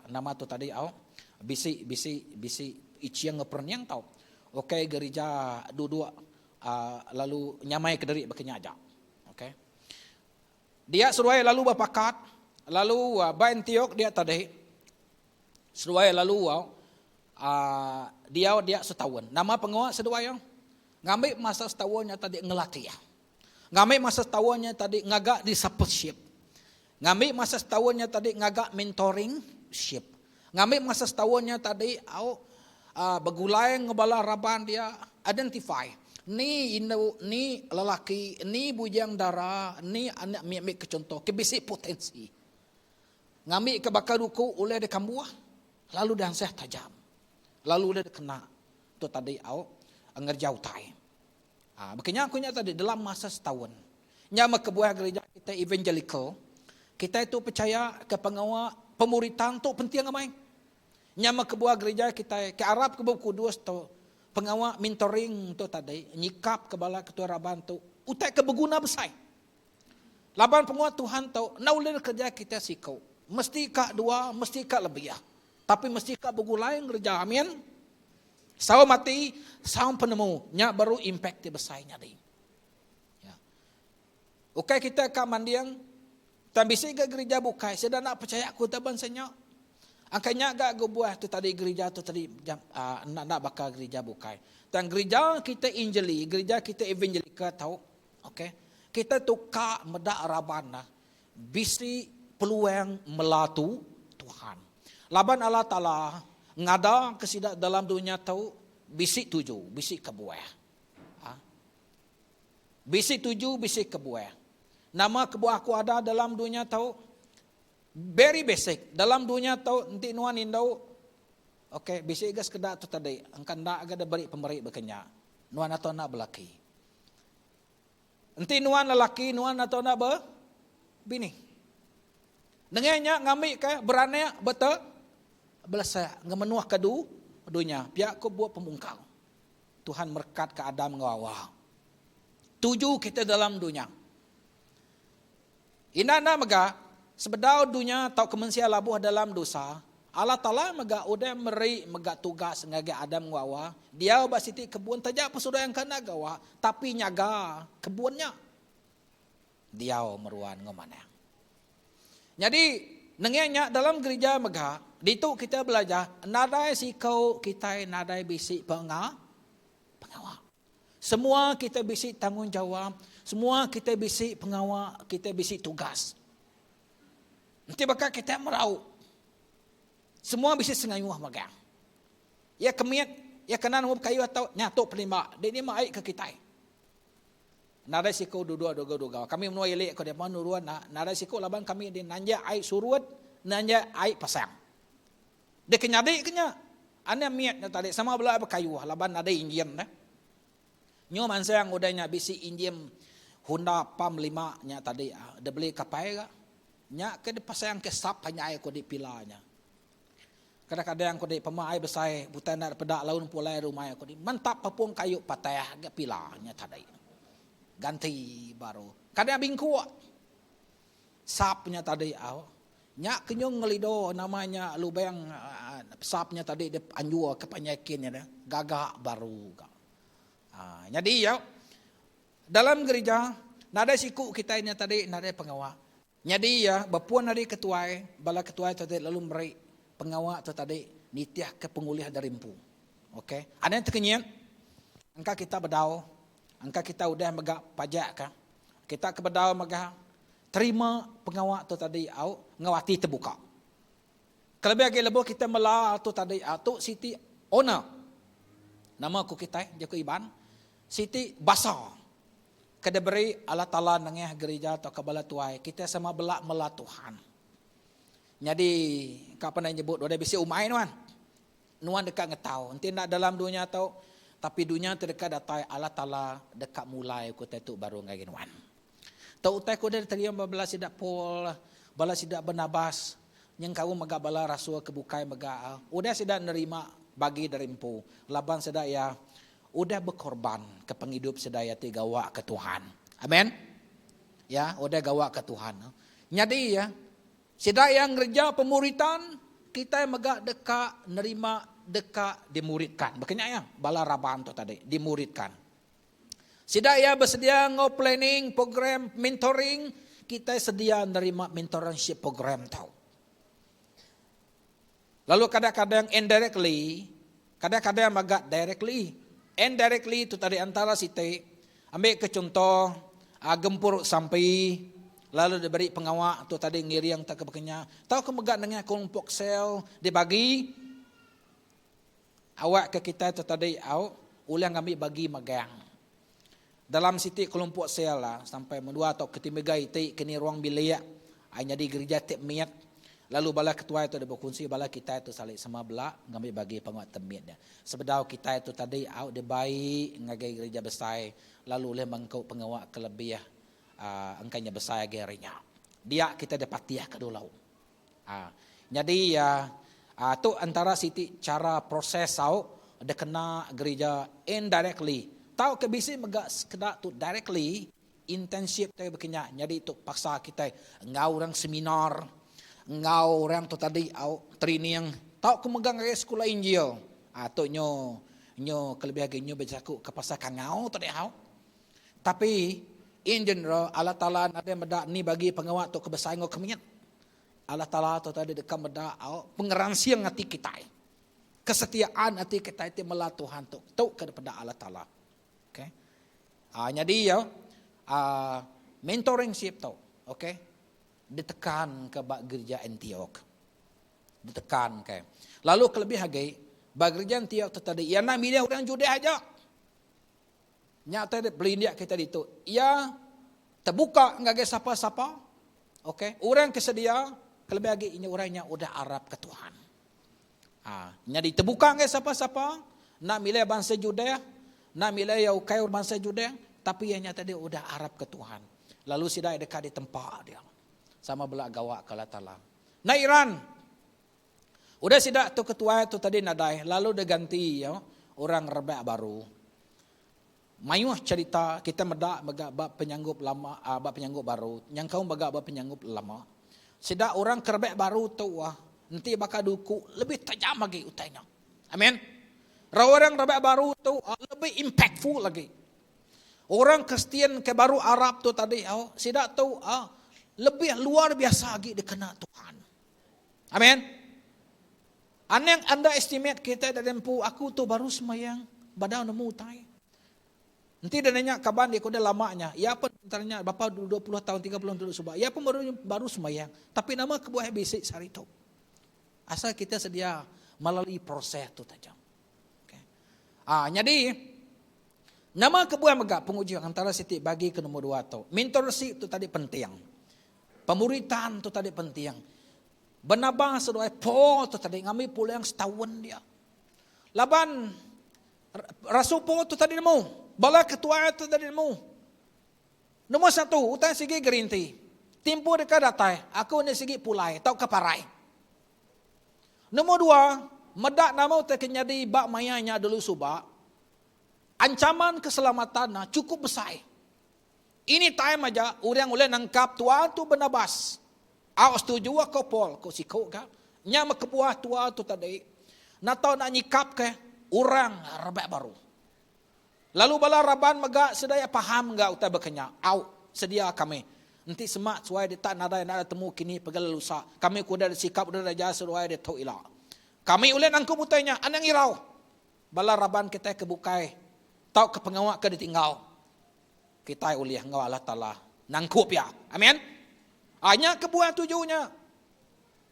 nama tu tadi au bisi bisi bisi iching enggau perening tau. Ukai gerija duduk ah lalu nyamai kediri baka nya aja. Okay. Dia seduai lalu bepakat lalu ba Antiok dia tadi seduai lalu au ah diau dia setaun. Nama pengawa seduai au? Ngambi masa setaun nya tadi ngelatih. Ngambi masa setaun nya tadi ngaga discipleship. Ngambi masa setaun nya tadi ngaga mentoring ship. Ngambi masa setaun nya tadi au uh, begulai enggau bala raban dia identify ni indu ni lelaki ni bujang dara ni anak mit-mit ke contoh ke bisi potensi. Ngambi ke baka duku ulih dikambuh lalu diansah tajam. Lalu ulih dikena Tu tadi au ngereja utai. Ha, baka nya aku nya tadi dalam masa setaun. Nya meh kebuah gereja kitai evangelical, kitai tu pechaya ke pengawa pemuritan tu penting amai. Nya meh kebuah gereja kitai ke arap ke Bup Kudus tu pengawa mentoring tu tadi nyikap ke bala ketuai raban tu utai ke beguna besai. Laban pengawa Tuhan tu enda ulih dikereja kitai siku. Mesti ka dua, mesti ka lebih. Tapi mesti ka begulai ngereja. Amin. Saum ati, saum penemu, nya baru impact ti besai nyadi. Ya. Ukai kita ka manding, tang bisi ga gereja bukai, sida enda pechaya ku utai bansa nya. Angka nya ga gebuah tu tadi gereja tu tadi uh, enda enda baka gereja bukai. Tang gereja kita Injili, gereja kita evangelika tau, okey. Kita tu ka meda raban nah, Bisi peluang mela tu Tuhan. Laban Allah Taala ngada ke sida dalam dunya tu. Bisi tuju, bisi kebuah. Ha? Bisi tuju, bisi kebuah. Nama kebuah aku ada dalam dunya tu? Very basic. Dalam dunya tu enti nuan indu, okay, bisi ga sekeda tu tadi, engka enda ga diberi pemeri baka nya. Nuan atau enda belaki. Enti nuan lelaki, nuan atau enda be bini. Nengah nya ngambika beranak bete belesak ngemenuhka du dunya. Pia ku bup pemungkal. Tuhan merekatka Adam enggau Awa. Tuju kita dalam dunya. Indah enda mega, sebedau dunya tauka mensia labuh dalam dosa, Allah Taala mega udah meri mega tugas ngagai Adam enggau Awa diau ba siti kebun taja pesudah engka enda gawa tapi nyaga kebun nya. Diau meruan enggau manah. Nyadi, nengah nya dalam gerija mega, ditu kitai belajar nadai siku kitai nadai bisi penga pengawa. Semua kitai bisi tanggungjawab, semua kitai bisi pengawa, kitai bisi tugas. Enti baka kitai merau, semua bisi sengayuh magang. Iya ke mit, iya ke nan kayu atau nya tu penimba, di nima ai ke kitai. Nadai siku duduk dugau-dugau. Kami menua ili ko dia menurun nadai siku laban kami di nanjak ai surut, nanjak ai pasang. Deka nyadi ke nya. Anak mit nya tadi sama bela bekayuh laban nadai injin dah. Nyu mansang udah nya bisi injin Honda pam lima nya tadi dibeli kapai ga. Nya ke dipasang ke sap panjai ko di pila nya. Kadang-kadang ko di pema ai besai butai enda peda laun pulai rumah ko di mantap papung kayu patah ga pila nya tadi. Ganti baru. Kadang bingkuk sap nya tadi au. Nya ke nyung ngelido nama nya lubang sap nya tadi dep anjur ke panjai kin nya deh gaga baru ga. Haa nyadi ya dalam gerija nadai siku kitai nya tadi nadai pengawa. Nyadi ya bepun ari ketuai bala ketuai tu tadi lalu meri pengawa tu tadi nitih ke pengulih dari empu. Ok anang tekenyit engka kita bedau engka kita udah mega pajak ka kita ke bedau mega Terima pengawa tu tadi au enggau ati tebuka. Kelebih agi lebuh kitai mela tu tadi au tu siti honor. Nama ku kitai jaku Iban siti basa ke diberi Allah Taala nengah gerija tauka bala tuai kitai sama bela mela Tuhan. Nyadi ka pandai nyebut udah bisi umai nuan. Nuan deka ngetau enti enda dalam dunya tu tapi dunya ti deka datai Allah Taala deka mulai ku utai tu baru ngagai nuan. Tu utai ke udah diterima bala sida Paul, bala sida Barnabas, nyengkaum mega bala rasul ke bukai mega. Udah sida nerima bagi dari empu laban sida iya udah bekorban ke pengidup sida iya ti gawa ke Tuhan. Amen. Ya, udah gawa ke Tuhan. Nyadi ya, sida iya ngereja pemuritan, kitai mega deka nerima deka dimuridkan. Baka nya ya, bala raban tu tadi dimuridkan. Sida iya besedia enggau planning program mentoring, kitai sedia nerima mentorship program tu. Lalu kadang-kadang indirectly, kadang-kadang mega directly. Indirectly tu tadi antara siti, ambil ke chunto gempuru sampi lalu diberi pengawa tu tadi ngiring tauka bekenya tauka mega nengah kelompok sel dibagi Awak ke kitai tu tadi au ulih ngambi bagi megang dalam siti kelompok sel la sampai mendua tauka timiga iti kini ruang bilik ai nyadi gerija ti mit lalu bala ketuai tu deka bekunsi bala kitai tu sali sama bela ngambi bagi pengawa ti mit nya. Sebedau kitai tu tadi au dibai ngagai gerija besai lalu ulih mangku pengawa ke lebih aaa engka nya besai agi ari nya. Dia kitai dipatih ke dulu. A Nyadi a tu entara siti chara proses au dikena gerija indirectly tauka bisi mega sekeda tu directly internship tai baka nya nyadi tu paksa kitai enggau orang seminar enggau orang tu tadi au training tauka mega ngagai sekula injil a tu nyu nyu kelebih agi nyu bejaku ke pasal kangau tu deh au. Tapi in general Allah Taala nadai meda ni bagi pengawa tu ke besai enggau ke mit. Allah Taala tu tadi deka meda au pengeransing ati kitai. Kesetiaan ati kitai ti mela Tuhan tu. Tu ke dipeda Allah Taala. Okay. Uh, nyadi ya uh, mentoringship tu, okay, ditekan ke ba gereja Antioch. Ditekan ke. Lalu kelebih agi. Ba gereja Antiok tu tadi, iya enda milih orang Judah aja. Nya tadi pelindik kita ditu. Iya tebuka ngagai sapa-sapa. Okey, orang ke sedia kelebih agi inya orang nya udah arap ke Tuhan. Ha, nyadi tebuka ngagai sapa-sapa, enda milih bansa Judah, enda milih iya ukai orang bansa Judah, tapi iya nya tadi udah arap ke Tuhan. Lalu sida deka ditempa dia. Sama bela gawa ke Allah Taala. Enda iran. Udah sida tu ketuai tu tadi nadai lalu diganti iya orang rebak baru. Mayuh cherita kita meda mega ba penyanggup lama ba penyanggup baru nyangkaum mega ba penyanggup lama. Sida orang ke rebak baru tu enti baka duku lebih tajam agi utai nya. Amen. Orang rebak baru tu lebih impactful agi. Orang Kristian ke baru arap tu tadi sida tu lebih luar biasa agi dikena Tuhan. Amen. Anang underestimate kitai da dempu aku tu baru semayang badau nemu utai. Enti deh nanya kaban dia ke udah lama nya, iya pun entara nya berapa 20 taun 30 taun dulu suba, iya pun baru baru semayang. Tapi nama kebuah iya bisi sehari tu? Asal kita sedia melalui proses tu taja. Okay. Ah, nyadi nama kebuah mega penguji antara siti bagi ke nombor dua tu. Mentorship tu tadi penting. Pemuritan tu tadi penting. Benabang seduai Paul tu tadi ngambi pulang setaun dia. Laban Rasul Paul tu tadi nemu, bala ketuai tu tadi nemu. Nombor satu, utai sigi gerinti. Timpuh deka datai, aku enda sigi pulai tauka parai. Nombor dua, meda nama utai ke nyadi ba maya nya dulu suba, ancaman keselamatan chukup besai. Ini time aja orang ulih nangkap tua tu Barnabas. Au setuju aku Paul, ku siku ga. Nya meh kebuah tua tu tadi natau nak nyikap ke orang rebak baru. Lalu bala raban mega sida iya paham ga utai baka nya. Au, sedia kami. Enti semak suai dita nadai enda temu kini pegela lusa. Kami ku udah disikap udah diajar seduai ditu ila. Kami ulih nangkup utai nya anang irau. Bala raban kitai ke bukai tauka pengawa ke ditinggal. Kitai ulih enggau Allah Taala nangkup iya. Amen. Ah nya kebuah tuju nya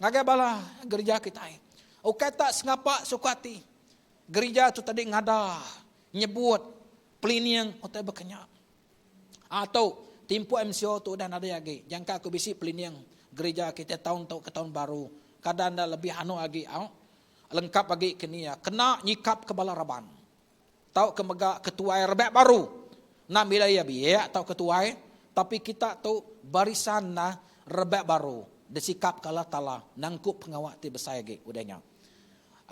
ngagai bala gerija kitai. Ukai tak sengapa suka ati. Gerija tu tadi ngada nyebut pelining utai baka nya. Ah tu timpuh MCO tu udah nadai agi. Jangka aku bisi pelining gerija kitai taun tu ke taun baru. Kada enda lebih anu agi au. Lengkap agi ke ni iya kena nyikap ke bala raban. Tauka mega ketuai rebak baru. Enda mila iya biak tauka tuai, tapi kita tu barisan nah rebak baru disikap ke Allah Taala nangkup pengawa ti besai agi udah nya.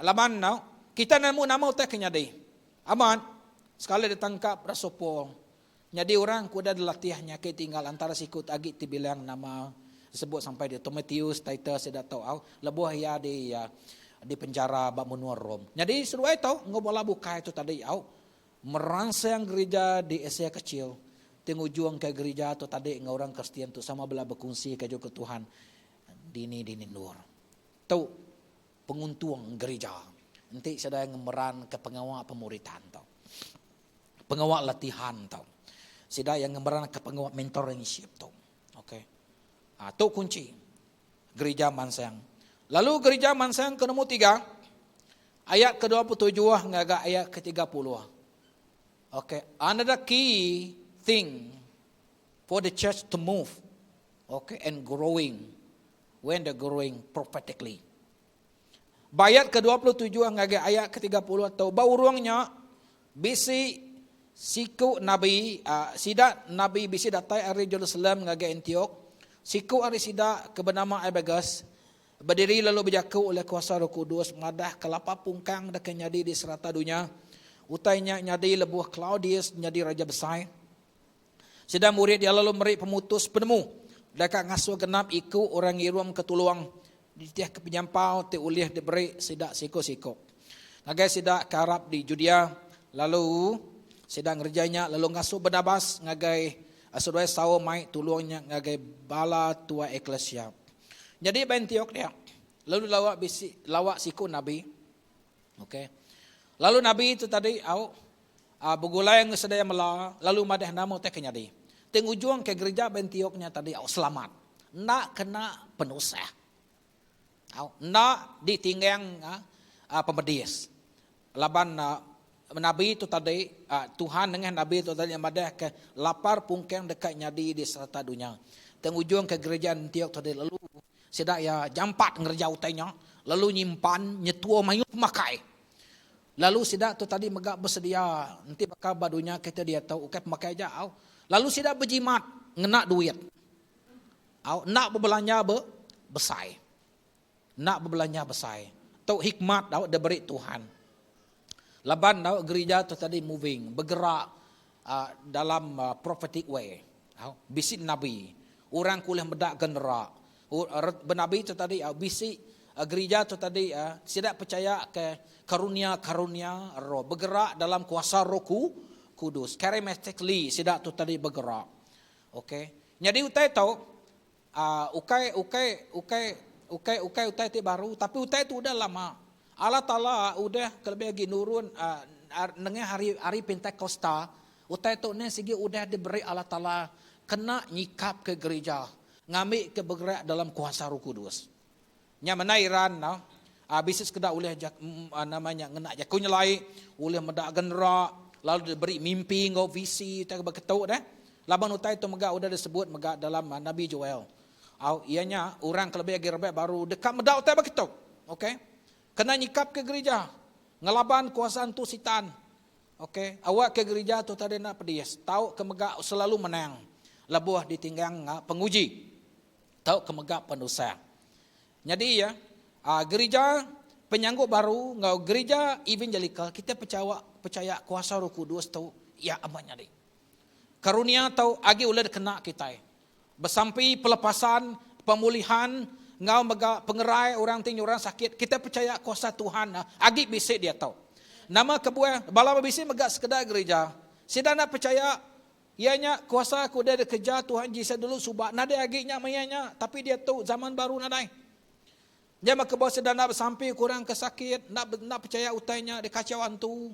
Laban enda, kita nemu nama utai ke nyadi. Amat, sekali ditangkap Rasul Paul, nyadi orang ke udah dilatih nya ke tinggal antara siku ti agi ti bilang nama disebut sampai ditu Matius, Titus sida tu au lebuh iya di di penjara ba menua Rome. Nyadi seduai tu enggau bala bukai tu tadi au meransang gerija di Asia Kecil ti ngujungka gerija tu tadi enggau orang Kristian tu sama bela bekunsika jaku Tuhan dini-dini endur. Tu penguntung gerija enti sida ngemeranka pengawa pemuritan tu. Pengawa latihan tu. Sida iya ngemeranka pengawa mentorship tu. Okey. Ha, tu kunci gerija mansang. Lalu gerija mansang ke nombor tiga, ayat ke-27 ngagai ayat ke-30. Okey, another key thing for the church to move, okay, and growing when they growing prophetically. Ba ayat ke-27 ngagai ayat ke-30 tu, ba urung nya bisi siku nabi, sida nabi bisi datai ari Jerusalem ngagai Antiok. Siku ari sida ke benama Abagus bediri lalu bejaku ulih kuasa Roh Kudus madahka lapa pungkang deka nyadi di serata dunya. Utai nya nyadi lebuh Klaudius nyadi raja besai. Sida murid iya lalu meri pemutus penemu deka ngasuh genap iku orang ngirumka tulung nitihka penyampau ti ulih diberi sida siku-siku ngagai sida ke arap di Judea. Lalu sida ngereja nya lalu ngasuh Barnabas ngagai seduai Saul mai tulung nya ngagai bala tuai eklisia. Nyadi ba Antiok dia lalu lawa bisi lawa siku nabi. Okey. Lalu nabi tu tadi au begulai enggau sedia mela lalu madah nama utai ke nyadi. Ti ngujung ke gerija ba Antiok nya tadi au selamat. Enda kena penusah. Au enda ditinggang pemedis. Laban nabi tu tadi, Tuhan nengah nabi tu tadi madahka lapar pungkang deka nyadi di serata dunya. Tang ujung ke gereja Antiok tadi lalu sida iya jampat ngereja utai nya lalu nyimpan nyetua mayuh pemakai. Lalu sida tu tadi mega besedia enti baka ba dunya kita diatu ukai pemakai aja au. Lalu sida bejimat ngena duit. Au enda bebelanja be besai. Enda bebelanja besai. Tu hikmat tau diberi Tuhan. Laban tau gerija tu tadi moving, begerak dalam prophetic way. Au bisi nabi, orang ke ulih meda genera. Benabi tu tadi bisi gerija tu tadi sida pechaya ke karunia-karunia roh begerak dalam kuasa Roh Kudus. Charismatically sida tu tadi begerak. Okey. Nyadi utai tu Aaa ukai ukai ukai ukai ukai utai ti baru tapi utai tu udah lama. Allah Taala udah kelebih agi nurun aaa nengah hari hari Pentakosta utai tu neh sigi udah diberi Allah Taala kena nyikap ke gerija ngambi ke begerak dalam kuasa Roh Kudus. Nya menda iran ne aaa bisi sekeda ulih nama nya ngena jaku nyelai ulih meda genera lalu diberi mimpi enggau visi utai ke beketu deh. Laban utai tu mega udah disebut mega dalam Nabi Joel. Au iya nya orang ke lebih agi rebak baru deka meda utai beketu. Okey. Kena nyikap ke gerija ngelaban kuasa entu sitan. Okey. Awak ke gerija tu tadi enda pedis tau ke mega selalu menang lebuh ditinggang penguji. Tau ke mega penusah. Nyadi iya, gerija penyanggup baru enggau gerija evangelikal kitai pechawa pechaya kuasa Roh Kudus tu iya amat nyadi. Karunia tu agi ulih dikena kitai besampi pelepasan, pemulihan enggau mega pengerai orang ti nyurang sakit kitai pechaya kuasa Tuhan agi bisi diatu. Nama kebuah bala bisi mega sekeda gerija sida enda pechaya Iya nya, kuasa ke udah dikereja Tuhan Jesus dulu suba nadai agi nya maya nya, tapi diatu zaman baru nadai. Nya meh kebuah sida enda besampi ke orang ke sakit, enda enda pechaya utai nya dikachau antu.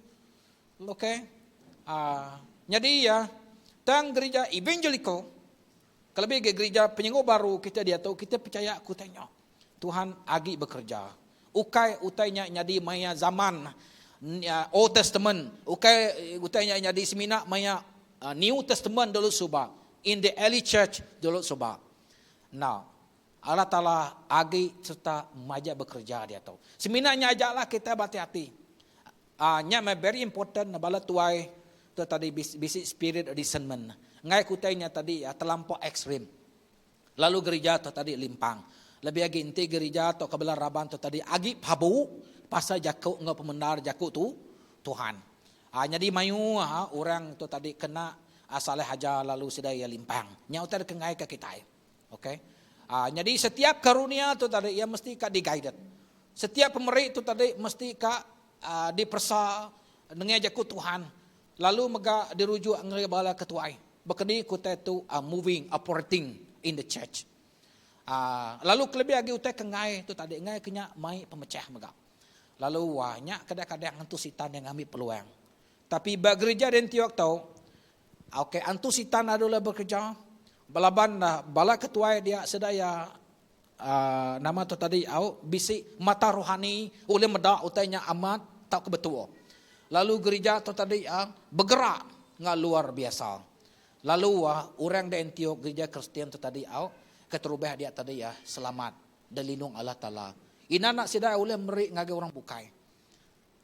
Okey. Aaa nyadi iya, tang gerija evangelikal, kelebih agi gerija penyenguk baru kita diatu, kita pechaya ke utai nya. Tuhan agi bekereja. Ukai utai nya nyadi maya zaman Old Testament, ukai utai nya nyadi semina maya New Testament dulu suba, in the early church dulu suba. Enda. Allah Taala agi sereta majak bekereja diatu. Semina nya aja lah kitai beati-ati. Aa nya meh very important bala tuai tu tadi bisi spirit of discernment. Enggai ke utai nya tadi telampau extreme. Lalu gerija tu tadi limpang. Lebih agi enti gerija tauka bala raban tu tadi agi pabu pasal jaku enggau pemendar jaku tu Tuhan. Aa nyadi mayuh orang tu tadi kena salah ajar lalu sida iya limpang. Nya utai deka enggaika kitai. Okay. Aa nyadi setiap karunia tu tadi iya mesti ka di guided. Setiap pemeri tu tadi mesti ka aa diperesa nengah jaku Tuhan lalu mega dirujuk ngagai bala ketuai. Baka ni ku utai tu moving, operating in the church. Lalu kelebih agi utai ke enggai tu tadi enggai ke nya mai pemechah mega. Lalu wah nya kadang-kadang antu sitan yang ngambi peluang. Tapi ba gereja di Antioch tu, okay, antu sitan adu lah bekerja, belaban bala ketuai dia sida iya nama tu tadi au bisi mata rohani ulih meda utai nya amat tauka betul. Lalu gerija tu tadi begerak enggau luar biasa. Lalu orang di Antiok gerija Kristian tu tadi au keterubah dia tadi selamat dilindung Allah Taala. Ina enda sida ulih meri ngagai orang bukai.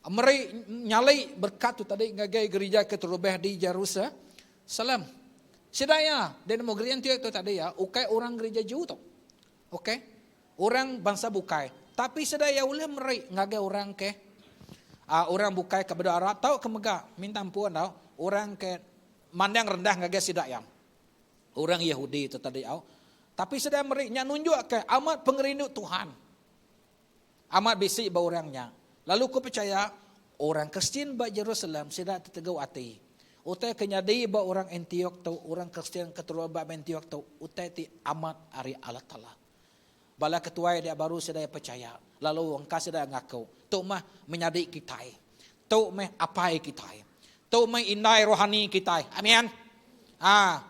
Meri nyali berkat tu tadi ngagai gerija keterubah di Jerusalem. Sida iya deh nemu gerija Antioch tu tadi iya ukai orang gerija Jew tu. Okey. Orang bansa bukai. Tapi sida iya ulih meri ngagai orang ke aaa orang bukai ke bedau arap tauka mega minta ampun tau orang ke mandang rendah ngagai sida iya. Orang Yahudi tu tadi au. Tapi sida meri nya nunjukka amat pengerindu Tuhan. Amat bisi ba orang nya. Lalu ku pechaya, orang Kristian ba Jerusalem sida tetegu ati. Utai ke nyadi ba orang Antiok tu, orang Kristian ke terubah ba Antiok tu, utai ti amat ari Allah Taala. Bala ketuai dia baru sida iya pechaya, lalu engka sida ngaku, Tu meh menyadi kitai. Tu meh apai kitai. Tu meh indai rohani kitai. Amin. Ha.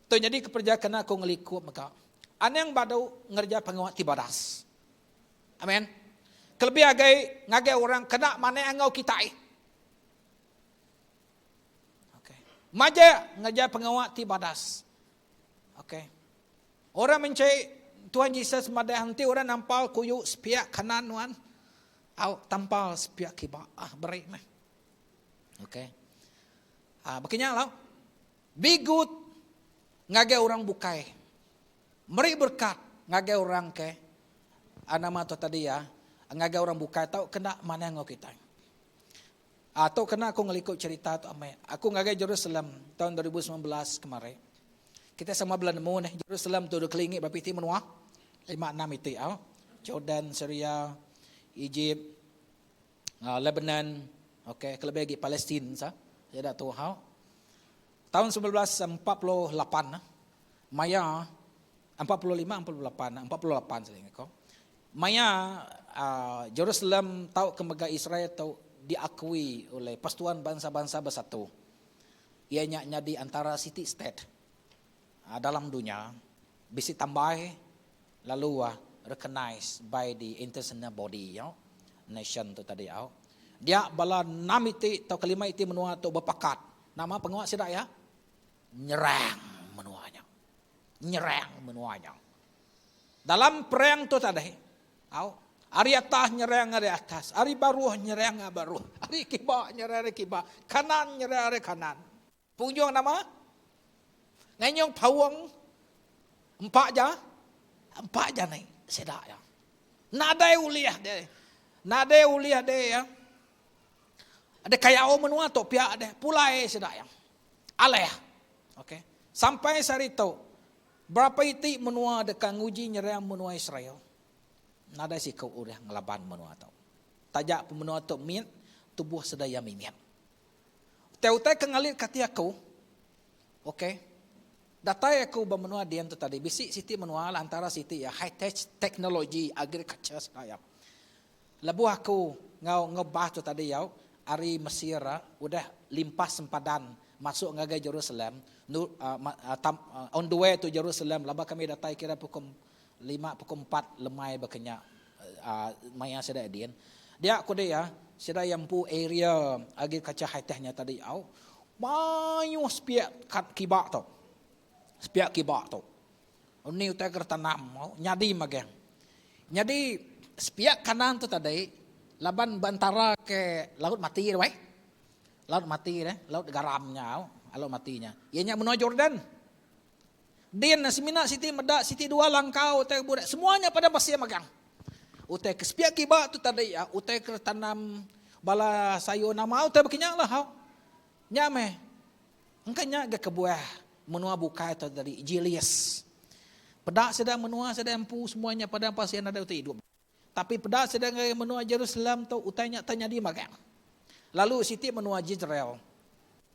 Tu nyadi kepereja kena aku ngelikup mega. Anang badu ngereja pengawa ti badas. Amen. Kelebih agi ngagai orang kena manah enggau kitai. Okay. Majak ngereja pengawa ti badas. Okay. Orang menchi Tuhan Jesus madah enti orang nampal kuyu sepiak kanan nuan, au tampal sepiak kiba. Ah beri meh. Okay. Ah baka nya lau. Be good ngagai orang bukai. Meri berkat ngagai orang ke nama tu tadi ya, ngagai orang bukai tau kena manah enggau kitai. Ah tu kena aku ngeliko cherita tu amai. Aku ngagai Jerusalem taun 2019 kemari. Kita sama bela nemu neh Jerusalem tu dikelingi ba piti menua lima enam iti au. Jordan, Syria, Egypt, Lebanon, okay kelebih agi Palestin sa. Sida tu au. Taun 1948 maya 45 48 48 sida ingat ko. Maya Jerusalem tau ke mega Israel tu diakui oleh Persatuan Bangsa-Bangsa Bersatu. Iya nya nyadi antara siti state dalam dunya bisi tambai lalu recognized by the international body nation tu tadi au. Dia bala enam iti tauka lima iti menua tu bepakat nama pengawa sida iya nyerang menua nya. Nyerang menua nya. Dalam perang tu tadi, au, ari atas nyerang ari atas, ari baruh nyerang ari baruh, ari kiba nyerang ari kiba, kanan nyerang ari kanan. Pengunjung nama? Nganyung paung empa ja, empa ja ni sida iya. Nadai ulih deh. Nadai ulih deh iya. Ada kayau menua tu pia deh, pulai sida iya. Alih. Okey. Sampai sehari tu, Berapa iti menua deka nguji nyerang menua Israel? Nadai siku ulih ngelaban menua tu. Taja pun menua tu mit, tubuh sida iya mimit. Utai utai ke ngalitka ati aku, ok, datai aku ba menua din tu tadi, bisi siti menua lah antara siti iya high tech technology agriculture sida iya. Lebuh aku enggau enggau bas tu tadi yau ari Mesir udah limpas sempadan masuk ngagai Jerusalem on the way to Jerusalem laban kami datai kira pukul lima pukul empat lemai baka nya maya sida din. Dia ku dia sida iya empu area agriculture high tech nya tadi au mayuh sepiak kiba tu. Sepiak kiba tu. Ni utai ke ditanam nyadi magang. Nyadi sepiak kanan tu tadi laban beentara ke laut mati tu ai. Laut mati deh, laut garam nya au, laut mati nya. Iya nya menua Jordan. Din semina siti meda siti dua langkau utai burak semua nya pada pasir magang. Utai ke sepiak kiba tu tadi utai ke ditanam bala sayur nama utai baka nya lah au. Nya meh Engka nya ga kebuah menua bukai tu tadi jealous. Peda sida menua sida empu semua nya padang pasir nadai utai idup. Tapi peda sida ngagai menua Jerusalem tu utai nya tau nyadi magang. Lalu siti menua Jezreel.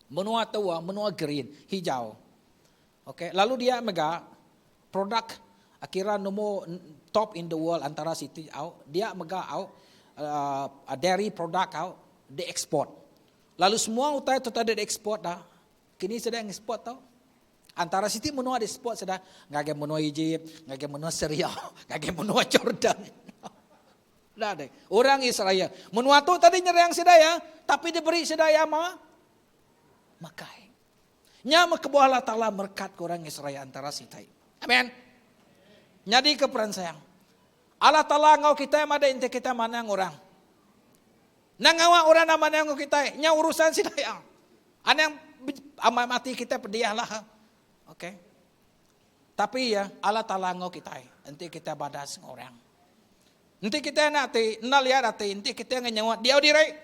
Menua tu menua green, hijau. Okay, lalu dia mega produk kira nombor top in the world antara siti au, dia mega au uh, dairy product au di eksport. Lalu semua utai tu tadi dieksport dah. Kini sida ngeksport tau. Antara siti menua dieksport sida ngagai menua Egypt, ngagai menua Syria, ngagai menua Jordan. Dah deh. Orang Israel. Menua tu tadi nyerang sida ya, tapi diberi sida ya ma makai. Nya meh kebuah Allah Taala merekat ke orang Israel antara sitai. Amen. Nyadi ke peransang. Allah Taala enggau kitai madai enti kitai manang orang. Nang ngawa orang nama nang enggau kitai, nya urusan sida iya. Anang amai mati kitai pedih lah. Okey. Tapi ya Allah Taala enggau kitai enti kitai badas enggau orang. Enti kitai anak ati, enda liat ati, enti kitai ngenyawa diau diri.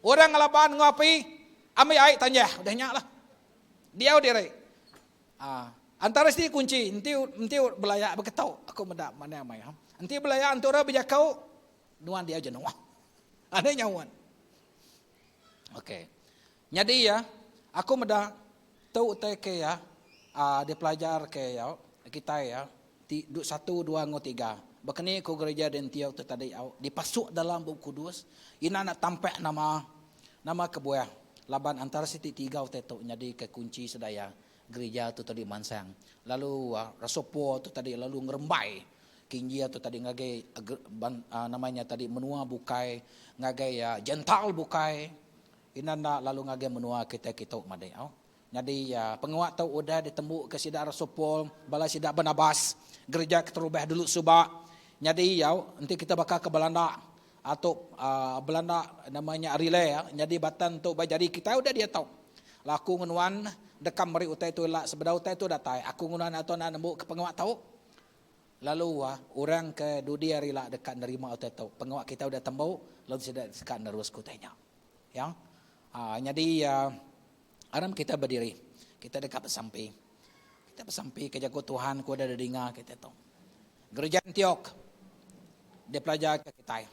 Orang ngelaban enggau api, ambi ai tanjah udah nya lah. Diau diri. Ha. Antara siti kunci enti enti belaya beketu aku meda manah amai. Enti belaya enti orang bejaku Nuan diau jenuh. Anai nyaut. Okey. Nyadi ya, aku meda tu utai ke ya uh, dipelajar ke ya kitai ya ti satu dua enggau tiga. Baka ni ku gereja di Antioch tu tadi au dipasuk dalam Bup Kudus ina nak tampak nama nama kebuah laban antara siti tiga utai tu nyadi ke kunci sedaya gereja tu tadi mansang. Lalu uh, Rasul Paul tu tadi lalu ngerembai. Kinjil tu tadi ngagai nama nya tadi menua bukai ngagai Gentile bukai ina enda lalu ngagai menua kitai kitu madi au. Nyadi pengawa tu udah ditembuka sida Rasul Paul bala sida Barnabas gereja keterubah dulu suba. Nyadi au enti kita baka ke Belanda tu Belanda nama nya relay nyadi batang tu ba jari kitai udah diatu. Lalu aku ngenuan deka meri utai tu ila sebedau utai tu datai aku ngenuan atau enda nembuka pengawa tu. Lalu orang ke dudi hari ila deka nerima utai tu. Pengawa kitai udah tembu lalu sida deka neruska utai nya. Ya. Nyadi aram kita bediri. Kita deka besampi. Kita besampi ke jaku Tuhan ke udah didinga kita tu. Gereja Antiok dipelajarka kitai.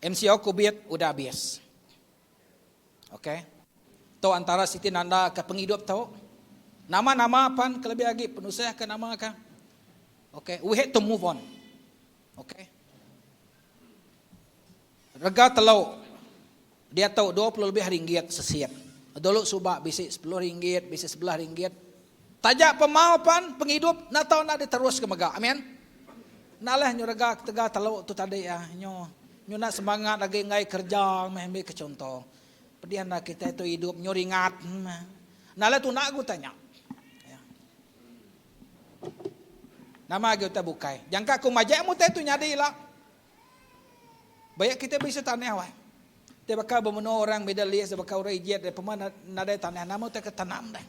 MCO Kubit udah abis. Okey. Tu antara siti nanda ke pengidup tu. Nama-nama pan kelebih agi penusah ke nama ka. Okey, we had to move on. Okey. Rega telu diatu 20 lebih ringgit sesit. Dulu suba bisi 10 ringgit, bisi 11 ringgit. Taja pemau pan pengidup enda tau enda diteruska mega. Amen. Enda alih nyu rega ketegal telu tu tadi ah nyu nyu enda semangat agi enggai kereja meh ambi ke chunto. Pedih enda kitai tu idup nyu ringat. Enda alih tunda ku utai nya. Nama agi utai bukai. Jangka ku majak meh utai tu nyadi ila. Bayak kitai bisi tanah wai. Ti baka bemenua orang Middle East baka orang Egypt deh pema nadai tanah nama utai ke tanam deh.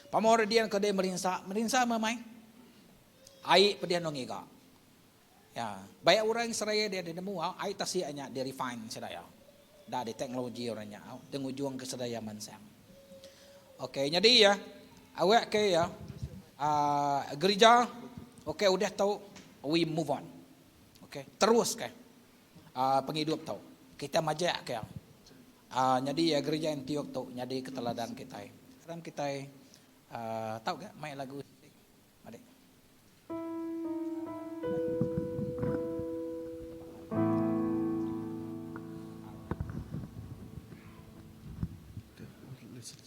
Pama orang dian ke deh merinsa, merinsa meh mai. Ai pedih anu ngiga. Ya, bayak orang Israel dia deh nemu ai tasik nya di refine sida iya. Da di teknologi orang nya ti ngujung ke sida iya mansang. Okey nyadi ya awak ke ya uhh gerija okey udah tu we move on. Okey, terus ke uhh pengidup tu. Kita majak ke uhh nyadi gerija Antiok tu nyadi ke teladan kitai. Tang kitai uhh tau ga mai lagu siti madik.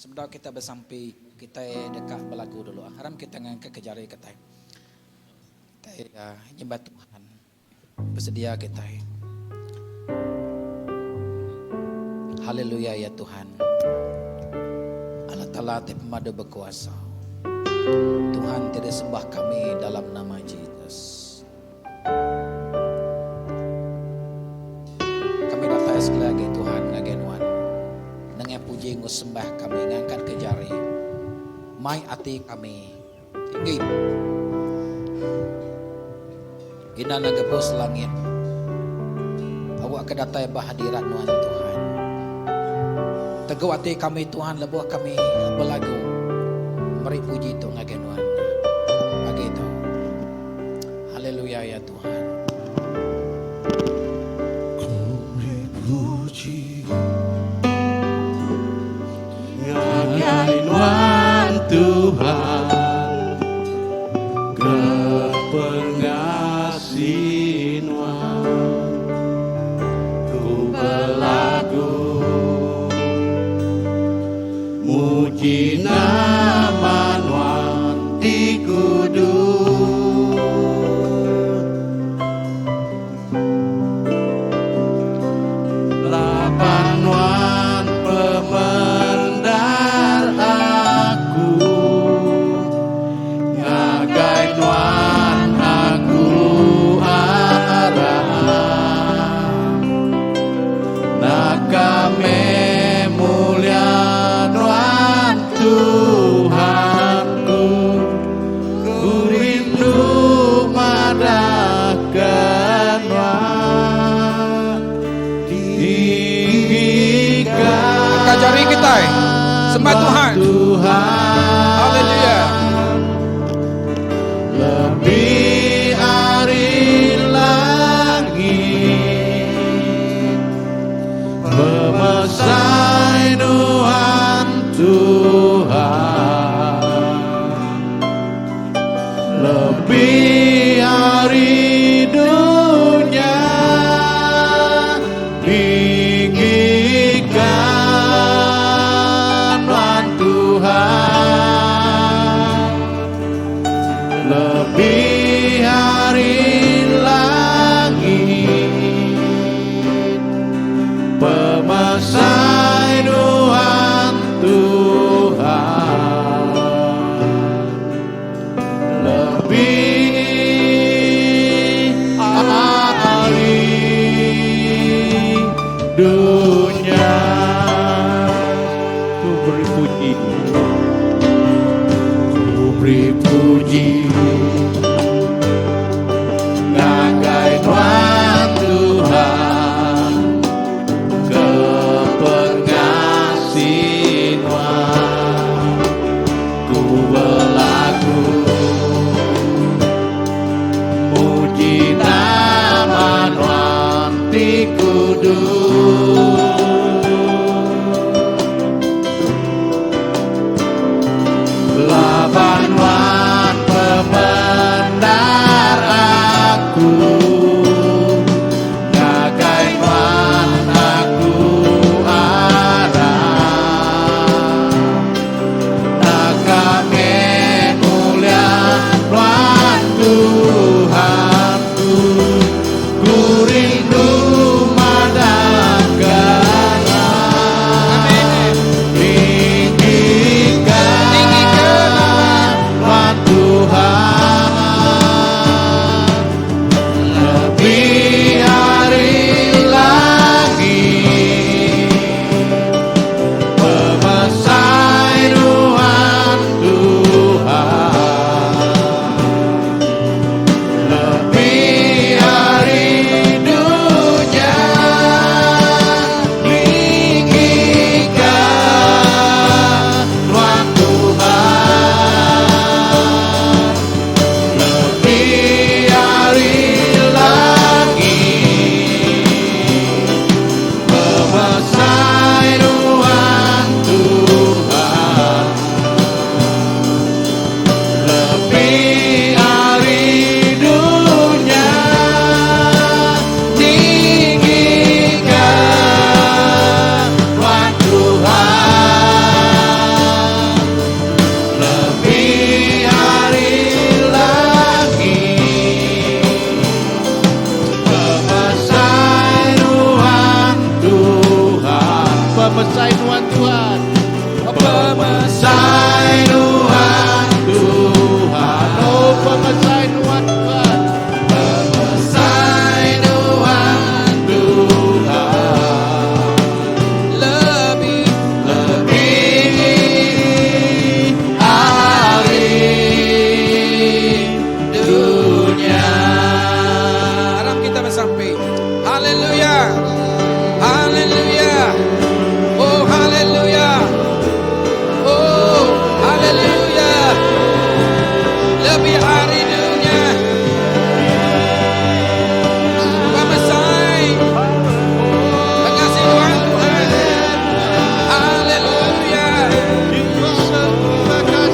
Sebedau kita besampi, kitai deka belagu dulu. Aram kita ngangkat ke jari kitai. Kitai nyembah Tuhan. Besedia kitai. Haleluya ya Tuhan. Allah Taala ti pemadu bekuasa. Tuhan ti disembah kami dalam nama Jesus. Kami datai sekali agi Tuhan ngagai nuan. Nengah puji enggau sembah kami ngangkat ke jari. Mai ati kami Tinggi. Ina negebus langit. Awak ke datai ba hadirat nuan Tuhan. Tegu ati kami Tuhan lebuh kami belagu meri puji tu ngagai nuan. Pagi tu. Haleluya ya Tuhan. Ku meri puji ngagai nuan Tuhan ke pengasih nuan ku belagu muji nama nuan ti kudus. Laban nuan pemendar aku, ngagai nuan aku arap. Naka meh mulia nuan Tuhanku. Ku rindu madahka nuan tinggikan Angkat jari kitai. Sembah Tuhan. Tuhan. Haleluya. Lebih ari langit Pemesai nuan Tuhan Lebih ari dunya Tinggikan nuan Tuhan. beri puji. Ku beri puji ngagai Nuan Tuhan ke pengasih Nuan. Ku belagu muji nama Nuan ti kudus. Laban Nuan pemendar aku, ngagai Nuan aku arap. Naka meh mulia Nuan Tuhanku, ku rindu madahka Amin. Tinggikan Nuan Tuhan lebih ari langit, pemesai Nuan Tuhan lebih ari dunya. Tinggikan Nuan Tuhan lebih ari langit, pemesai Nuan Tuhan lebih ari dunya. Tinggikan Nuan Tuhan lebih ari langit, pemesai Nuan Tuhan, pemesai Nuan Tuhan, pemesai Nuan Tuhan, oh pemesai Nuan Tuhan, pemesai Nuan Tuhan Lebih lebih ari dunya. Aram kita bersampi. Haleluya. Haleluya. Oh haleluya. Oh haleluya. Lebih ari dunya. Pemesai. Pengasih Tuhan Tuhan. Haleluya.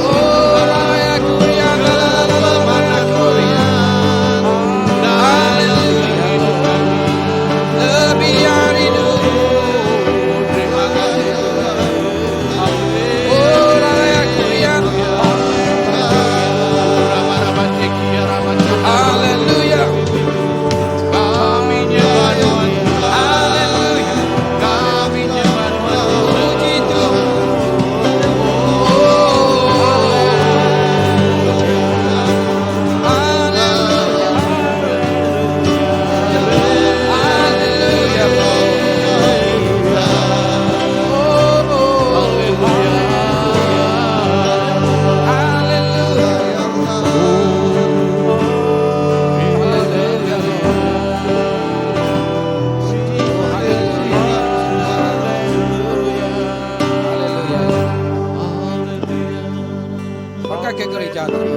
Oh raya kuria la la la la la kuria. Haleluya. Lebih ari dunya. Terima kasih Tuhan. Oh raya kuria. Haleluya. Kami nyembah Tuhan. Haleluya. Kami nyembah Tuhan. Puji Tuhan. Oh. Haleluya. Haleluya. Oh. Haleluya. Haleluya. Oh, haleluya. Haleluya. Maka ke gereja Tuhan.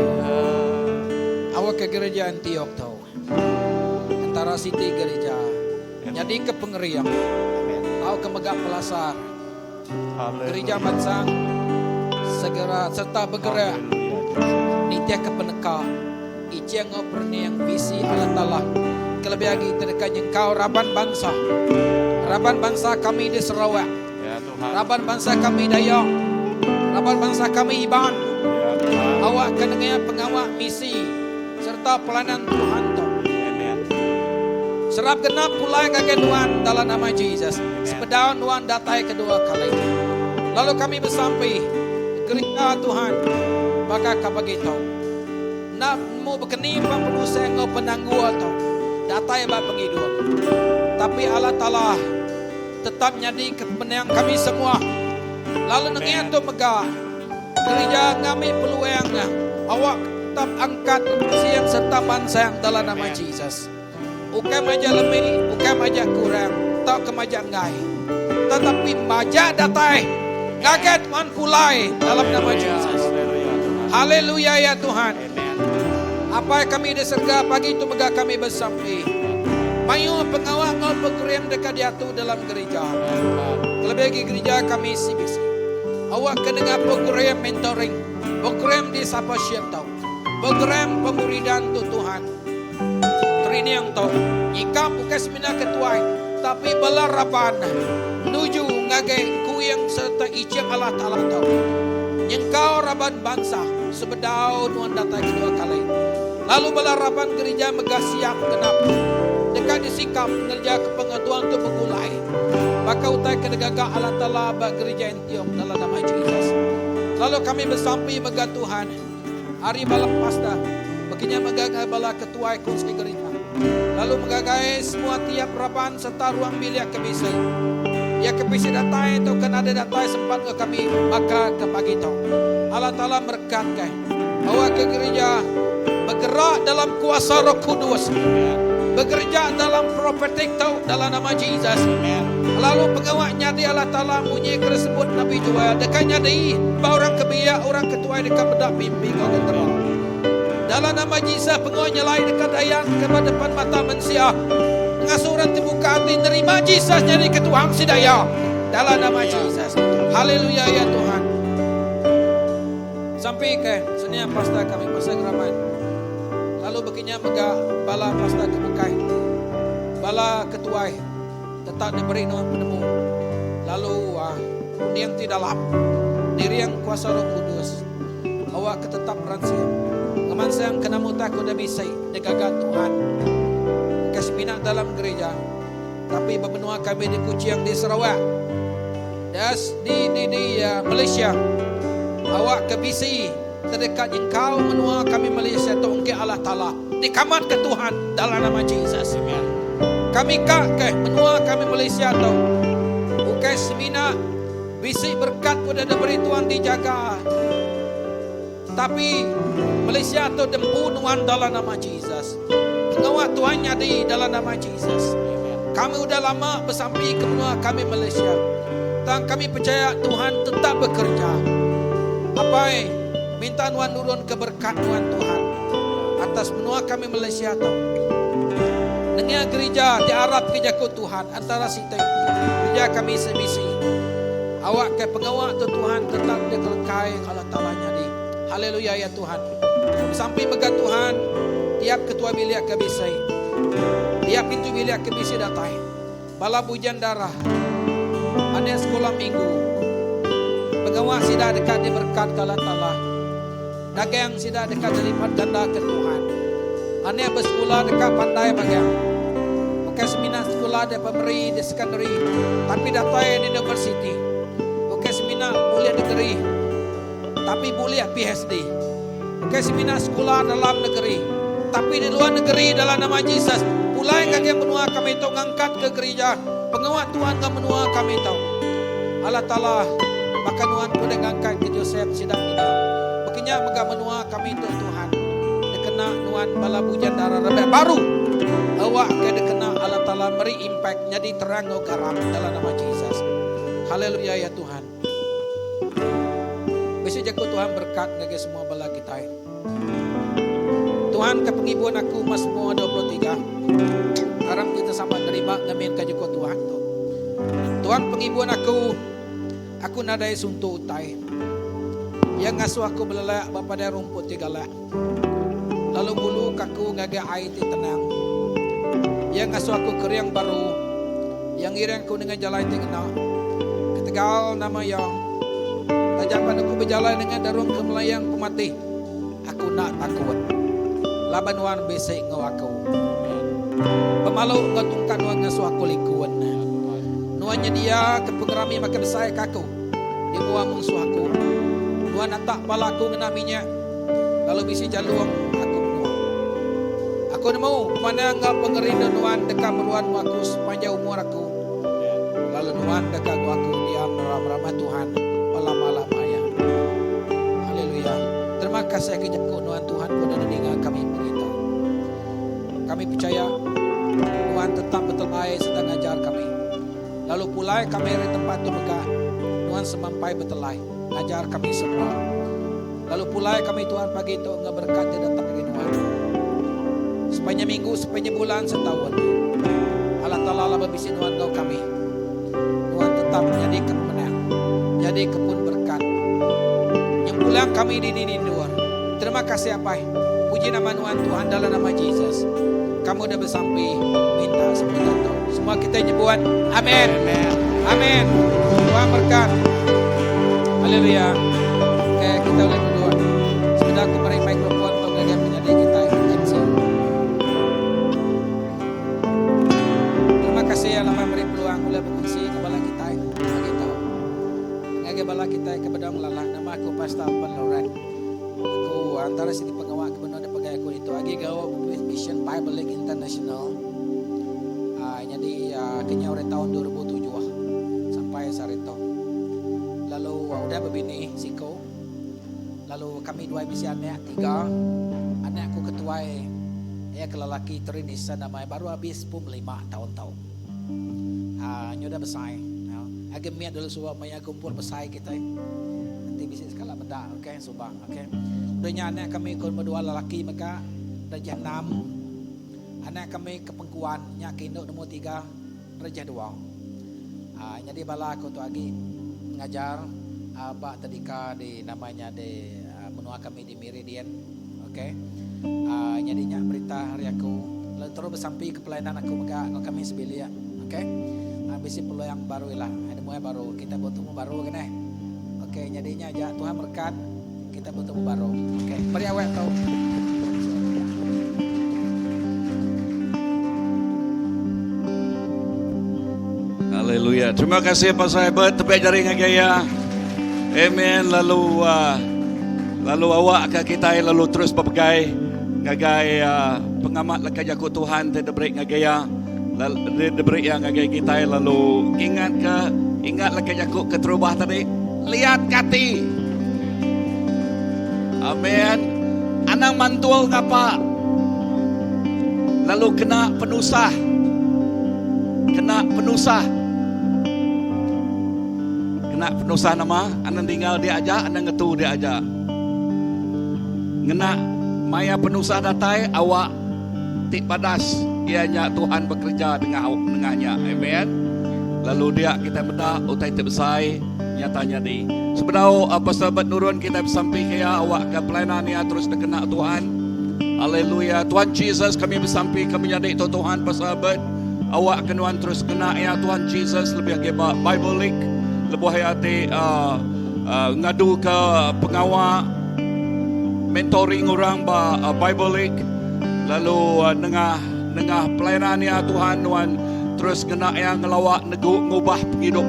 Awak ke gereja Antioch tau. Antara siti gereja. Jadi ke pengeriang. Tau ke megak pelasar. Gereja mansang segera serta bergerak. Nitih ke peneka. Icing ngau perniang visi Allah Ta'ala. Kelebih lagi terdekat kau raban bangsa. Raban bangsa kami di Sarawak. Ya Tuhan. Raban bangsa kami Dayak. Raban bangsa kami Iban. Ya Tuhan. Awak kenengah pengawak misi serta pelayanan Tuhan tu. Amen. Serap genap pulai ngagai Tuhan dalam nama Jesus. Sepedau Tuhan datai kedua kali. Lalu kami bersampai gereja Tuhan baka ka begitu. Nak mu bekeni penusa ngau penanggu atau datai ba penghidup. Tapi Allah Ta'ala tetap jadi kemenang kami semua. Lalu nengah tu mega gerija ngambi peluang awak tetap angkat siang sereta mansang dalam nama Jesus. Ukai majak lemi, ukai majak kurang tauka majak enggai. Tetapi majak datai ngagai Tuhan pulai dalam nama Jesus. Haleluya ya Tuhan. Apai kami di serega pagi tu mega kami besampi. Mayuh pengawa enggau program deka diatu dalam gerija. Kelebih agi gerija kami CBC. Awak ke nengah program mentoring, program discipleship tu, program pemuridan tu Tuhan. Training tu nyikap ukai semina ketuai tapi bala raban nuju ngagai kuing sereta iching Allah Taala tu nyengkau raban bansa sebedau nuan datai kedua kali. Lalu bala raban gerija mega siap genap deka disikap ngereja ke pengetuan tu begulai baka utai ke digaga Allah Taala ba gerija Antiok dalam nama Jesus. Lalu kami besampi mega Tuhan. Ari bala pasta, bekinya mega ngagai bala ketuai kunsi gerija, lalu mega ngagai semua tiap raban sereta ruang bilik ke bisi. Iya ke bisi datai tauka nadai datai sempat enggau kami baka ke pagi tu. Allah Taala merekat kai. Awakka gerija begerak dalam kuasa Roh Kudus, begereja dalam prophetic tu dalam nama Jesus. Lalu pengawa nyadi Allah Taala munyi ke disebut Nabi Joel deka nyadi ba orang ke biak, orang ke tuai deka meda mimpi enggau gentera. Dalam nama Jesus pengawa nyelai deka dayang ke ba depan mata mensia ngasuh orang ti buka ati nerima Jesus nyadi ke Tuhan sida iya. Dalam nama Jesus. Haleluya ya Tuhan. Sampi ke senia pasta kami pasal geraman. Lalu bekinya mega bala pasta ke bukai. Bala ketuai. Tetap diberi nuan penemu lalu runding ti dalam diring kuasa Roh Kudus awakka tetap ransing ngemansangka nama utai ke udah bisi digaga Tuhan ukai semina dalam gereja tapi ba menua kami di Kuching di Sarawak di di di Malaysia awakka bisi tedeka nyengkau menua kami Malaysia tu engke Allah Taala. Dikamatka Tuhan dalam nama Jesus. Kami ka ke menua kami Malaysia tu ukai semina bisi berkat udah diberi Tuhan dijaga tapi Malaysia tu dempu nuan dalam nama Jesus. Pengawa Tuhan nyadi dalam nama Jesus. Kami udah lama besampi ke menua kami Malaysia. Tang kami percaya Tuhan tetap bekerja. Apai minta nuan nurun ke berkat nuan Tuhan. Atas menua kami Malaysia tu. Nengah gerija ti arap ke jaku Tuhan antara siti gerija kami CBC. Awak ke pengawa tu Tuhan tetap dikelekai Allah Taala nyadi. Haleluya ya Tuhan. Besampi mega Tuhan tiap ketua bilik ke bisi. Tiap pintu bilik ke bisi datai. Bala bujang darah anak sekolah minggu. Pengawa sida deka diberkat ke Allah Taala. Dagang sida deka dilipat ganda ke Tuhan. Anak besekula deka pandai magang. Ukai semina sekula di primary, di secondary, tapi datai di universiti. Ukai semina bulih degree, tapi bulih PhD. Ukai semina sekula dalam negeri, tapi di luar negeri dalam nama Jesus. Pulai ngagai menua kami tu ngangkat ke gerija pengawa Tuhan enggau menua kami tu. Allah Taala baka nuan ke udah ngangkat ke Josep sida nginau. Baka nya mega menua kami tu Tuhan dikena nuan bala bujang dara rebak baru awak ke dikena Allah Taala meri impact nyadi terang enggau garam dalam nama Jesus. Haleluya ya Tuhan. Bisi jaku Tuhan berkat ngagai semua bala kitai. Tuhan ke pengibun aku Mazmur 23. Aram kita sama nerima ngaminka jaku Tuhan tu. Tuhan pengibun aku, aku nadai suntu utai. Iya ngasuh aku belelak ba padai rumput ti galak. Lalu nguluka aku ngagai ai ti tenang. Iya ngasuh aku kering baru. Iya ngiring aku nengah jalai ti ngena. Ketegal nama Iya, taja pan aku bejalai nengah darung ke melayang pemati, aku enda takut. Laban Nuan bisi enggau aku. Pemalu enggau tungkat Nuan ngasuh aku likun. Nuan nyediaka pengerami makai besai ke aku di mua munsuh aku. Nuan natak pala aku ngena minyak. Lalu bisi jalung aku menua. Aku nemu pemanah enggau pengerindu nuan deka meruan enggau aku sepanjai umur aku. Lalu nuan deka enggau aku diam dalam ramah Tuhan belama-lama. kasih ke jaku Nuan Tuhan ke udah didinga kami pagi tu. Kami pechaya Nuan tetap betelai sereta ngajar kami. Lalu pulai kami ari tempat tu mega Nuan semampai betelai ngajar kami semua. Lalu pulai kami Tuhan pagi tu enggau berekat ti datang ari Nuan. Sepanjang minggu, sepanjang bulan, setaun. Allah Taala laban bisi Nuan enggau kami. Nuan tetap nyadika pemenang, nyadika pun berekat. Nyempulang kami di dini endur. Terima kasih Apai. Puji nama Nuan Tuhan dalam nama Jesus. Kami udah besampi minta sebutan tu. Semua kita nyebut amin. Amin. Tuhan berkat. Haleluya. Okay, kita boleh duduk. Sebentar aku beri mikrofon untuk ngagai menyadi kita MC. Terima kasih yang lama beri peluang boleh berkongsi ke bala kita bagi tahu. Ngagai bala kita ke bedong lalah nama aku Pastor Alban Lauren. Aku antara siti pengawa ke benung dipegai aku ditu agi gawa Mission Bible League International uh, nyadi uh, kenyau ari taun 2007 sampai sehari tu. Lalu uh, udah bebini siku. Lalu kami duai bisi anak tiga. Anak aku ketuai iya ke lelaki Trinisa nama baru habis pum lima taun tau. Uh, nya udah besai. Uh, agi mit dulu suba maya gumpul besai kitai. Nanti bisi sekala meda okay suba okay. Udah nya anak kami ke nombor dua lelaki mega darjah enam. Anak kami ke pengkuan nya ke indu nombor tiga darjah dua. Uh, nyadi bala aku tu agi ngajar uh, ba tadika di nama nya di uh, menua kami di Miri din. Okay. Uh, nyadi nya berita hari aku. Lalu terus besampi ke pelayanan aku mega enggau kami sebilik. Okay. Uh, bisi peluang baru ila. Ada muai baru. Kita bertemu baru kene. Okay, nyadi nya aja Tuhan berkat kita bertemu baru. Okay. Beri awak tau. Haleluya. Terima kasih Pastor Albert. Tepuk jari ngagai iya. Amen. Lalu uh, lalu awak ke kita lalu terus berpegai ngagai uh, pengamat leka jaku Tuhan ti diberi ngagai iya. Lalu diberi iya ngagai kita lalu ingat ke ingat leka jaku keterubah tadi liat kati. Amen. Anang mantul ngapa. Lalu kena penusah. Kena penusah. Kena penusah nama? Anang tinggal dia aja, anang ngetu dia aja. Ngena maya penusah datai awak ti badas iya nya Tuhan bekerja nengah nengah nya. Amen. Lalu dia kita meda utai ti besai nyata nyadi. Sebedau uh, Pastor Albert nurun kita besampi ke iya awak ke pelayanan iya terus dikena Tuhan. Haleluya. Tuhan Jesus kami besampi kami nyadi tu Tuhan Pastor Albert. Awak ke nuan terus kena iya Tuhan Jesus lebih agi ba Bible League lebuh iya ti uh, uh, ngadu ke pengawa mentoring orang ba uh, Bible League lalu uh, nengah nengah pelayanan iya Tuhan nuan terus ngena iya ngelawa negu ngubah pengidup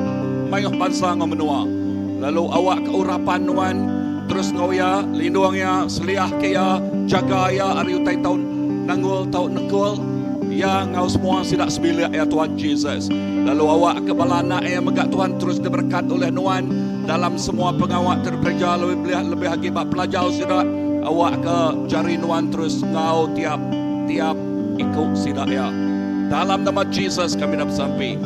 mayuh bansa enggau menua lalu awak ke urapan nuan terus enggau iya lindung iya seliah ke iya jaga iya ari utai tau nanggul tau nekul iya enggau semua sida sebilik iya Tuhan Jesus lalu awak ke bala anak iya mega Tuhan terus diberkat oleh nuan dalam semua pengawa ti dikereja lebih lebih agi ba pelajar sida awak ke jari nuan terus enggau tiap tiap iku sida iya dalam nama Jesus kami dah besampi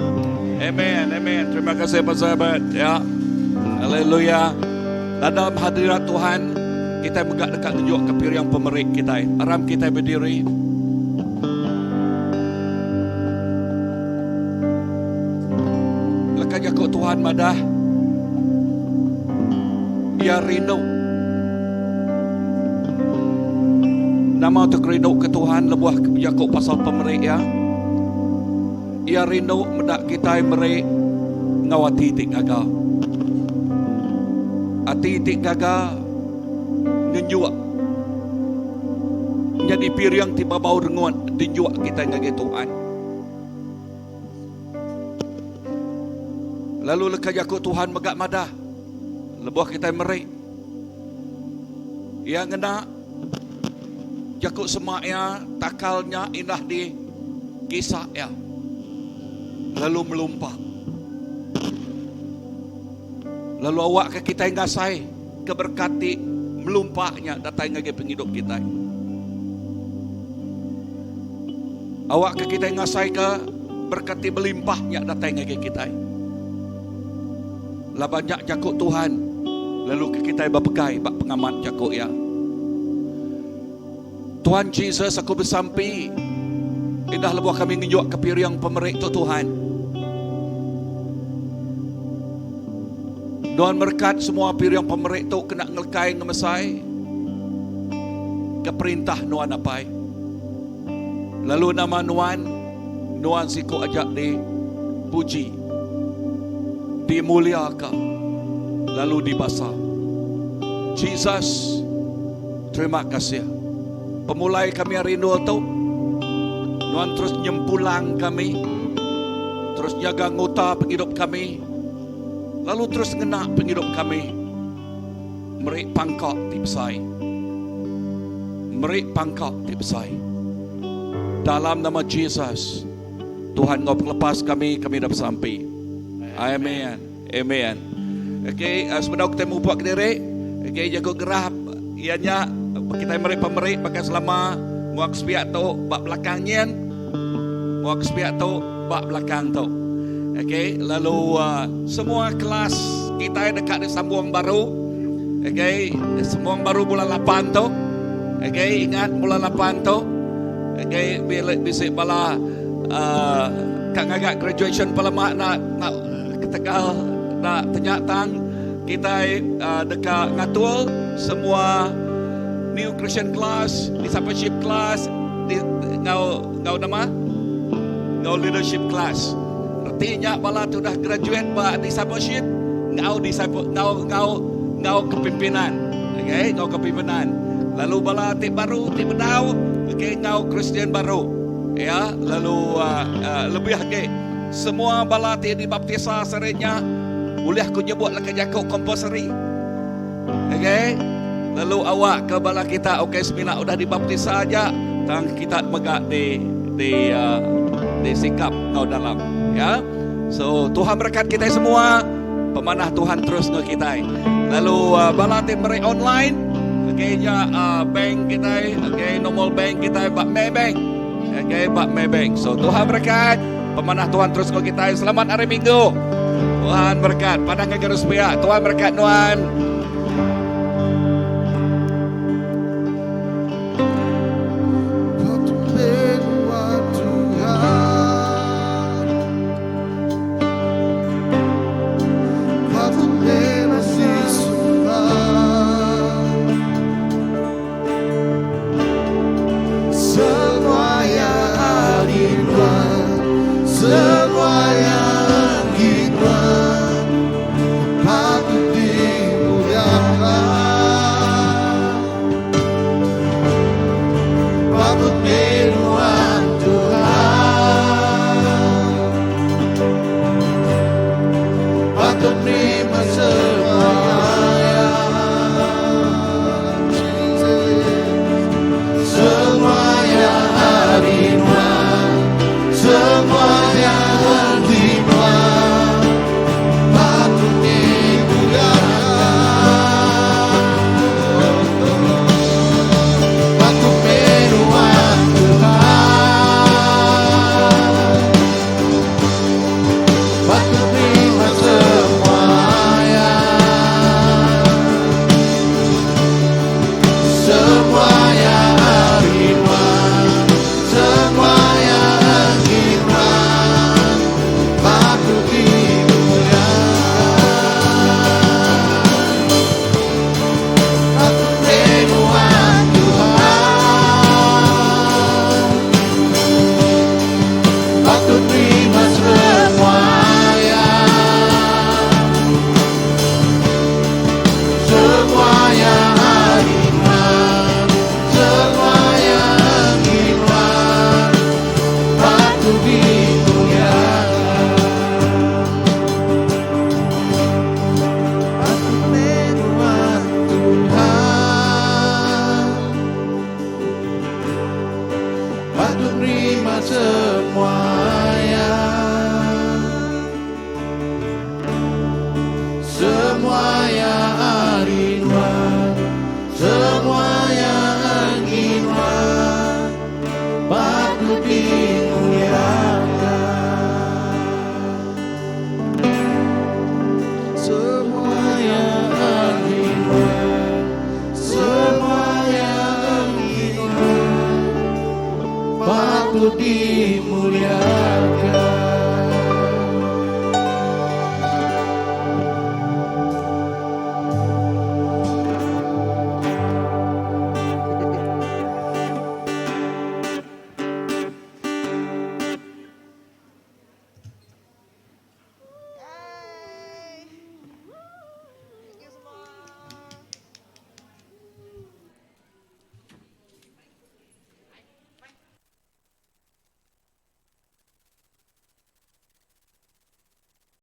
amen amen terima kasih Pastor Albert ya haleluya dalam hadirat Tuhan kita mega deka nunjuk ke piring pemeri kita aram kita berdiri Leka jaku Tuhan madah Iya rindu Nama tu kerindu ke Tuhan lebuh bejaku pasal pemeri iya Iya rindu meda kitai meri enggau ati ti gaga Ati ti gaga ngenjuk nyadi piring ti babau rengut dijuk kitai ngagai Tuhan. Lalu leka jaku Tuhan mega madah lebuh kitai meri iya ngena jaku sema iya takal nya indah di gisa iya lalu melumpa. Lalu awakka kitai ngasai ke berekat ti. melumpa nya datai ngagai pengidup kitai. Awakka kitai ngasaika berekat ti belimpah nya datai ngagai kitai. Laban nya jaku Tuhan lalu ke kitai bepegai ba pengamat jaku Iya. Tuhan Jesus aku besampi indah lebuh kami ngenjuk ke piring pemeri tu Tuhan. Nuan merekat semua piring pemeri tu kena ngelekai ngemesai ke perintah Nuan Apai. Lalu nama Nuan, Nuan siku aja di puji, dimuliaka, lalu dibasa. Jesus, terima kasih. Pemulai kami ari endur tu, Nuan terus nyempulang kami, terus nyaga nguta pengidup kami, lalu terus ngena pengidup kami meri pangka ti besai. Meri pangka ti besai. Dalam nama Jesus, Tuhan enggau pengelepas kami, kami dah besampi. Amen. Amen. Okey, uh, sebedau kita mupuk kediri, okey jaku gerah iya nya kita meri pemeri baka selama muak sepiak tu ba belakang nyin. Muak sepiak tu ba belakang tu. Okey, lalu uh, semua kelas kita deka disambung baru. Okey, disambung baru bulan 8 tu. Okey, ingat bulan 8 tu. Okey, bila bisi bala uh, ka ngaga graduation pelama nak nak ketegal nak tanya tang kita uh, deka ngatur semua new Christian class, discipleship class, di, ngau ngau nama ngau leadership class. Artinya bala tu dah graduate ba discipleship, ngau disciple ngau ngau ngau kepimpinan. Okey, ngau kepimpinan. Lalu bala ti baru ti bedau, okey ngau Kristian baru. Ya, lalu uh, uh, lebih lagi semua bala ti dibaptisa serinya boleh aku nyebut leka jaku compulsory. Okey. Lalu awak ke bala kita okey semina udah dibaptisa aja tang kita mega di di uh, disikap kau dalam ya. So Tuhan berkat kita semua. Pemanah Tuhan terus ngau kita. Lalu uh, bala ti meri online okey nya uh, bank kita okey normal bank kita bak Maybank. Okey bak Maybank. So Tuhan berkat. Pemanah Tuhan terus ngau kita. Selamat hari Minggu. Tuhan berkat. Padang ke garis pihak. Tuhan berkat Tuhan.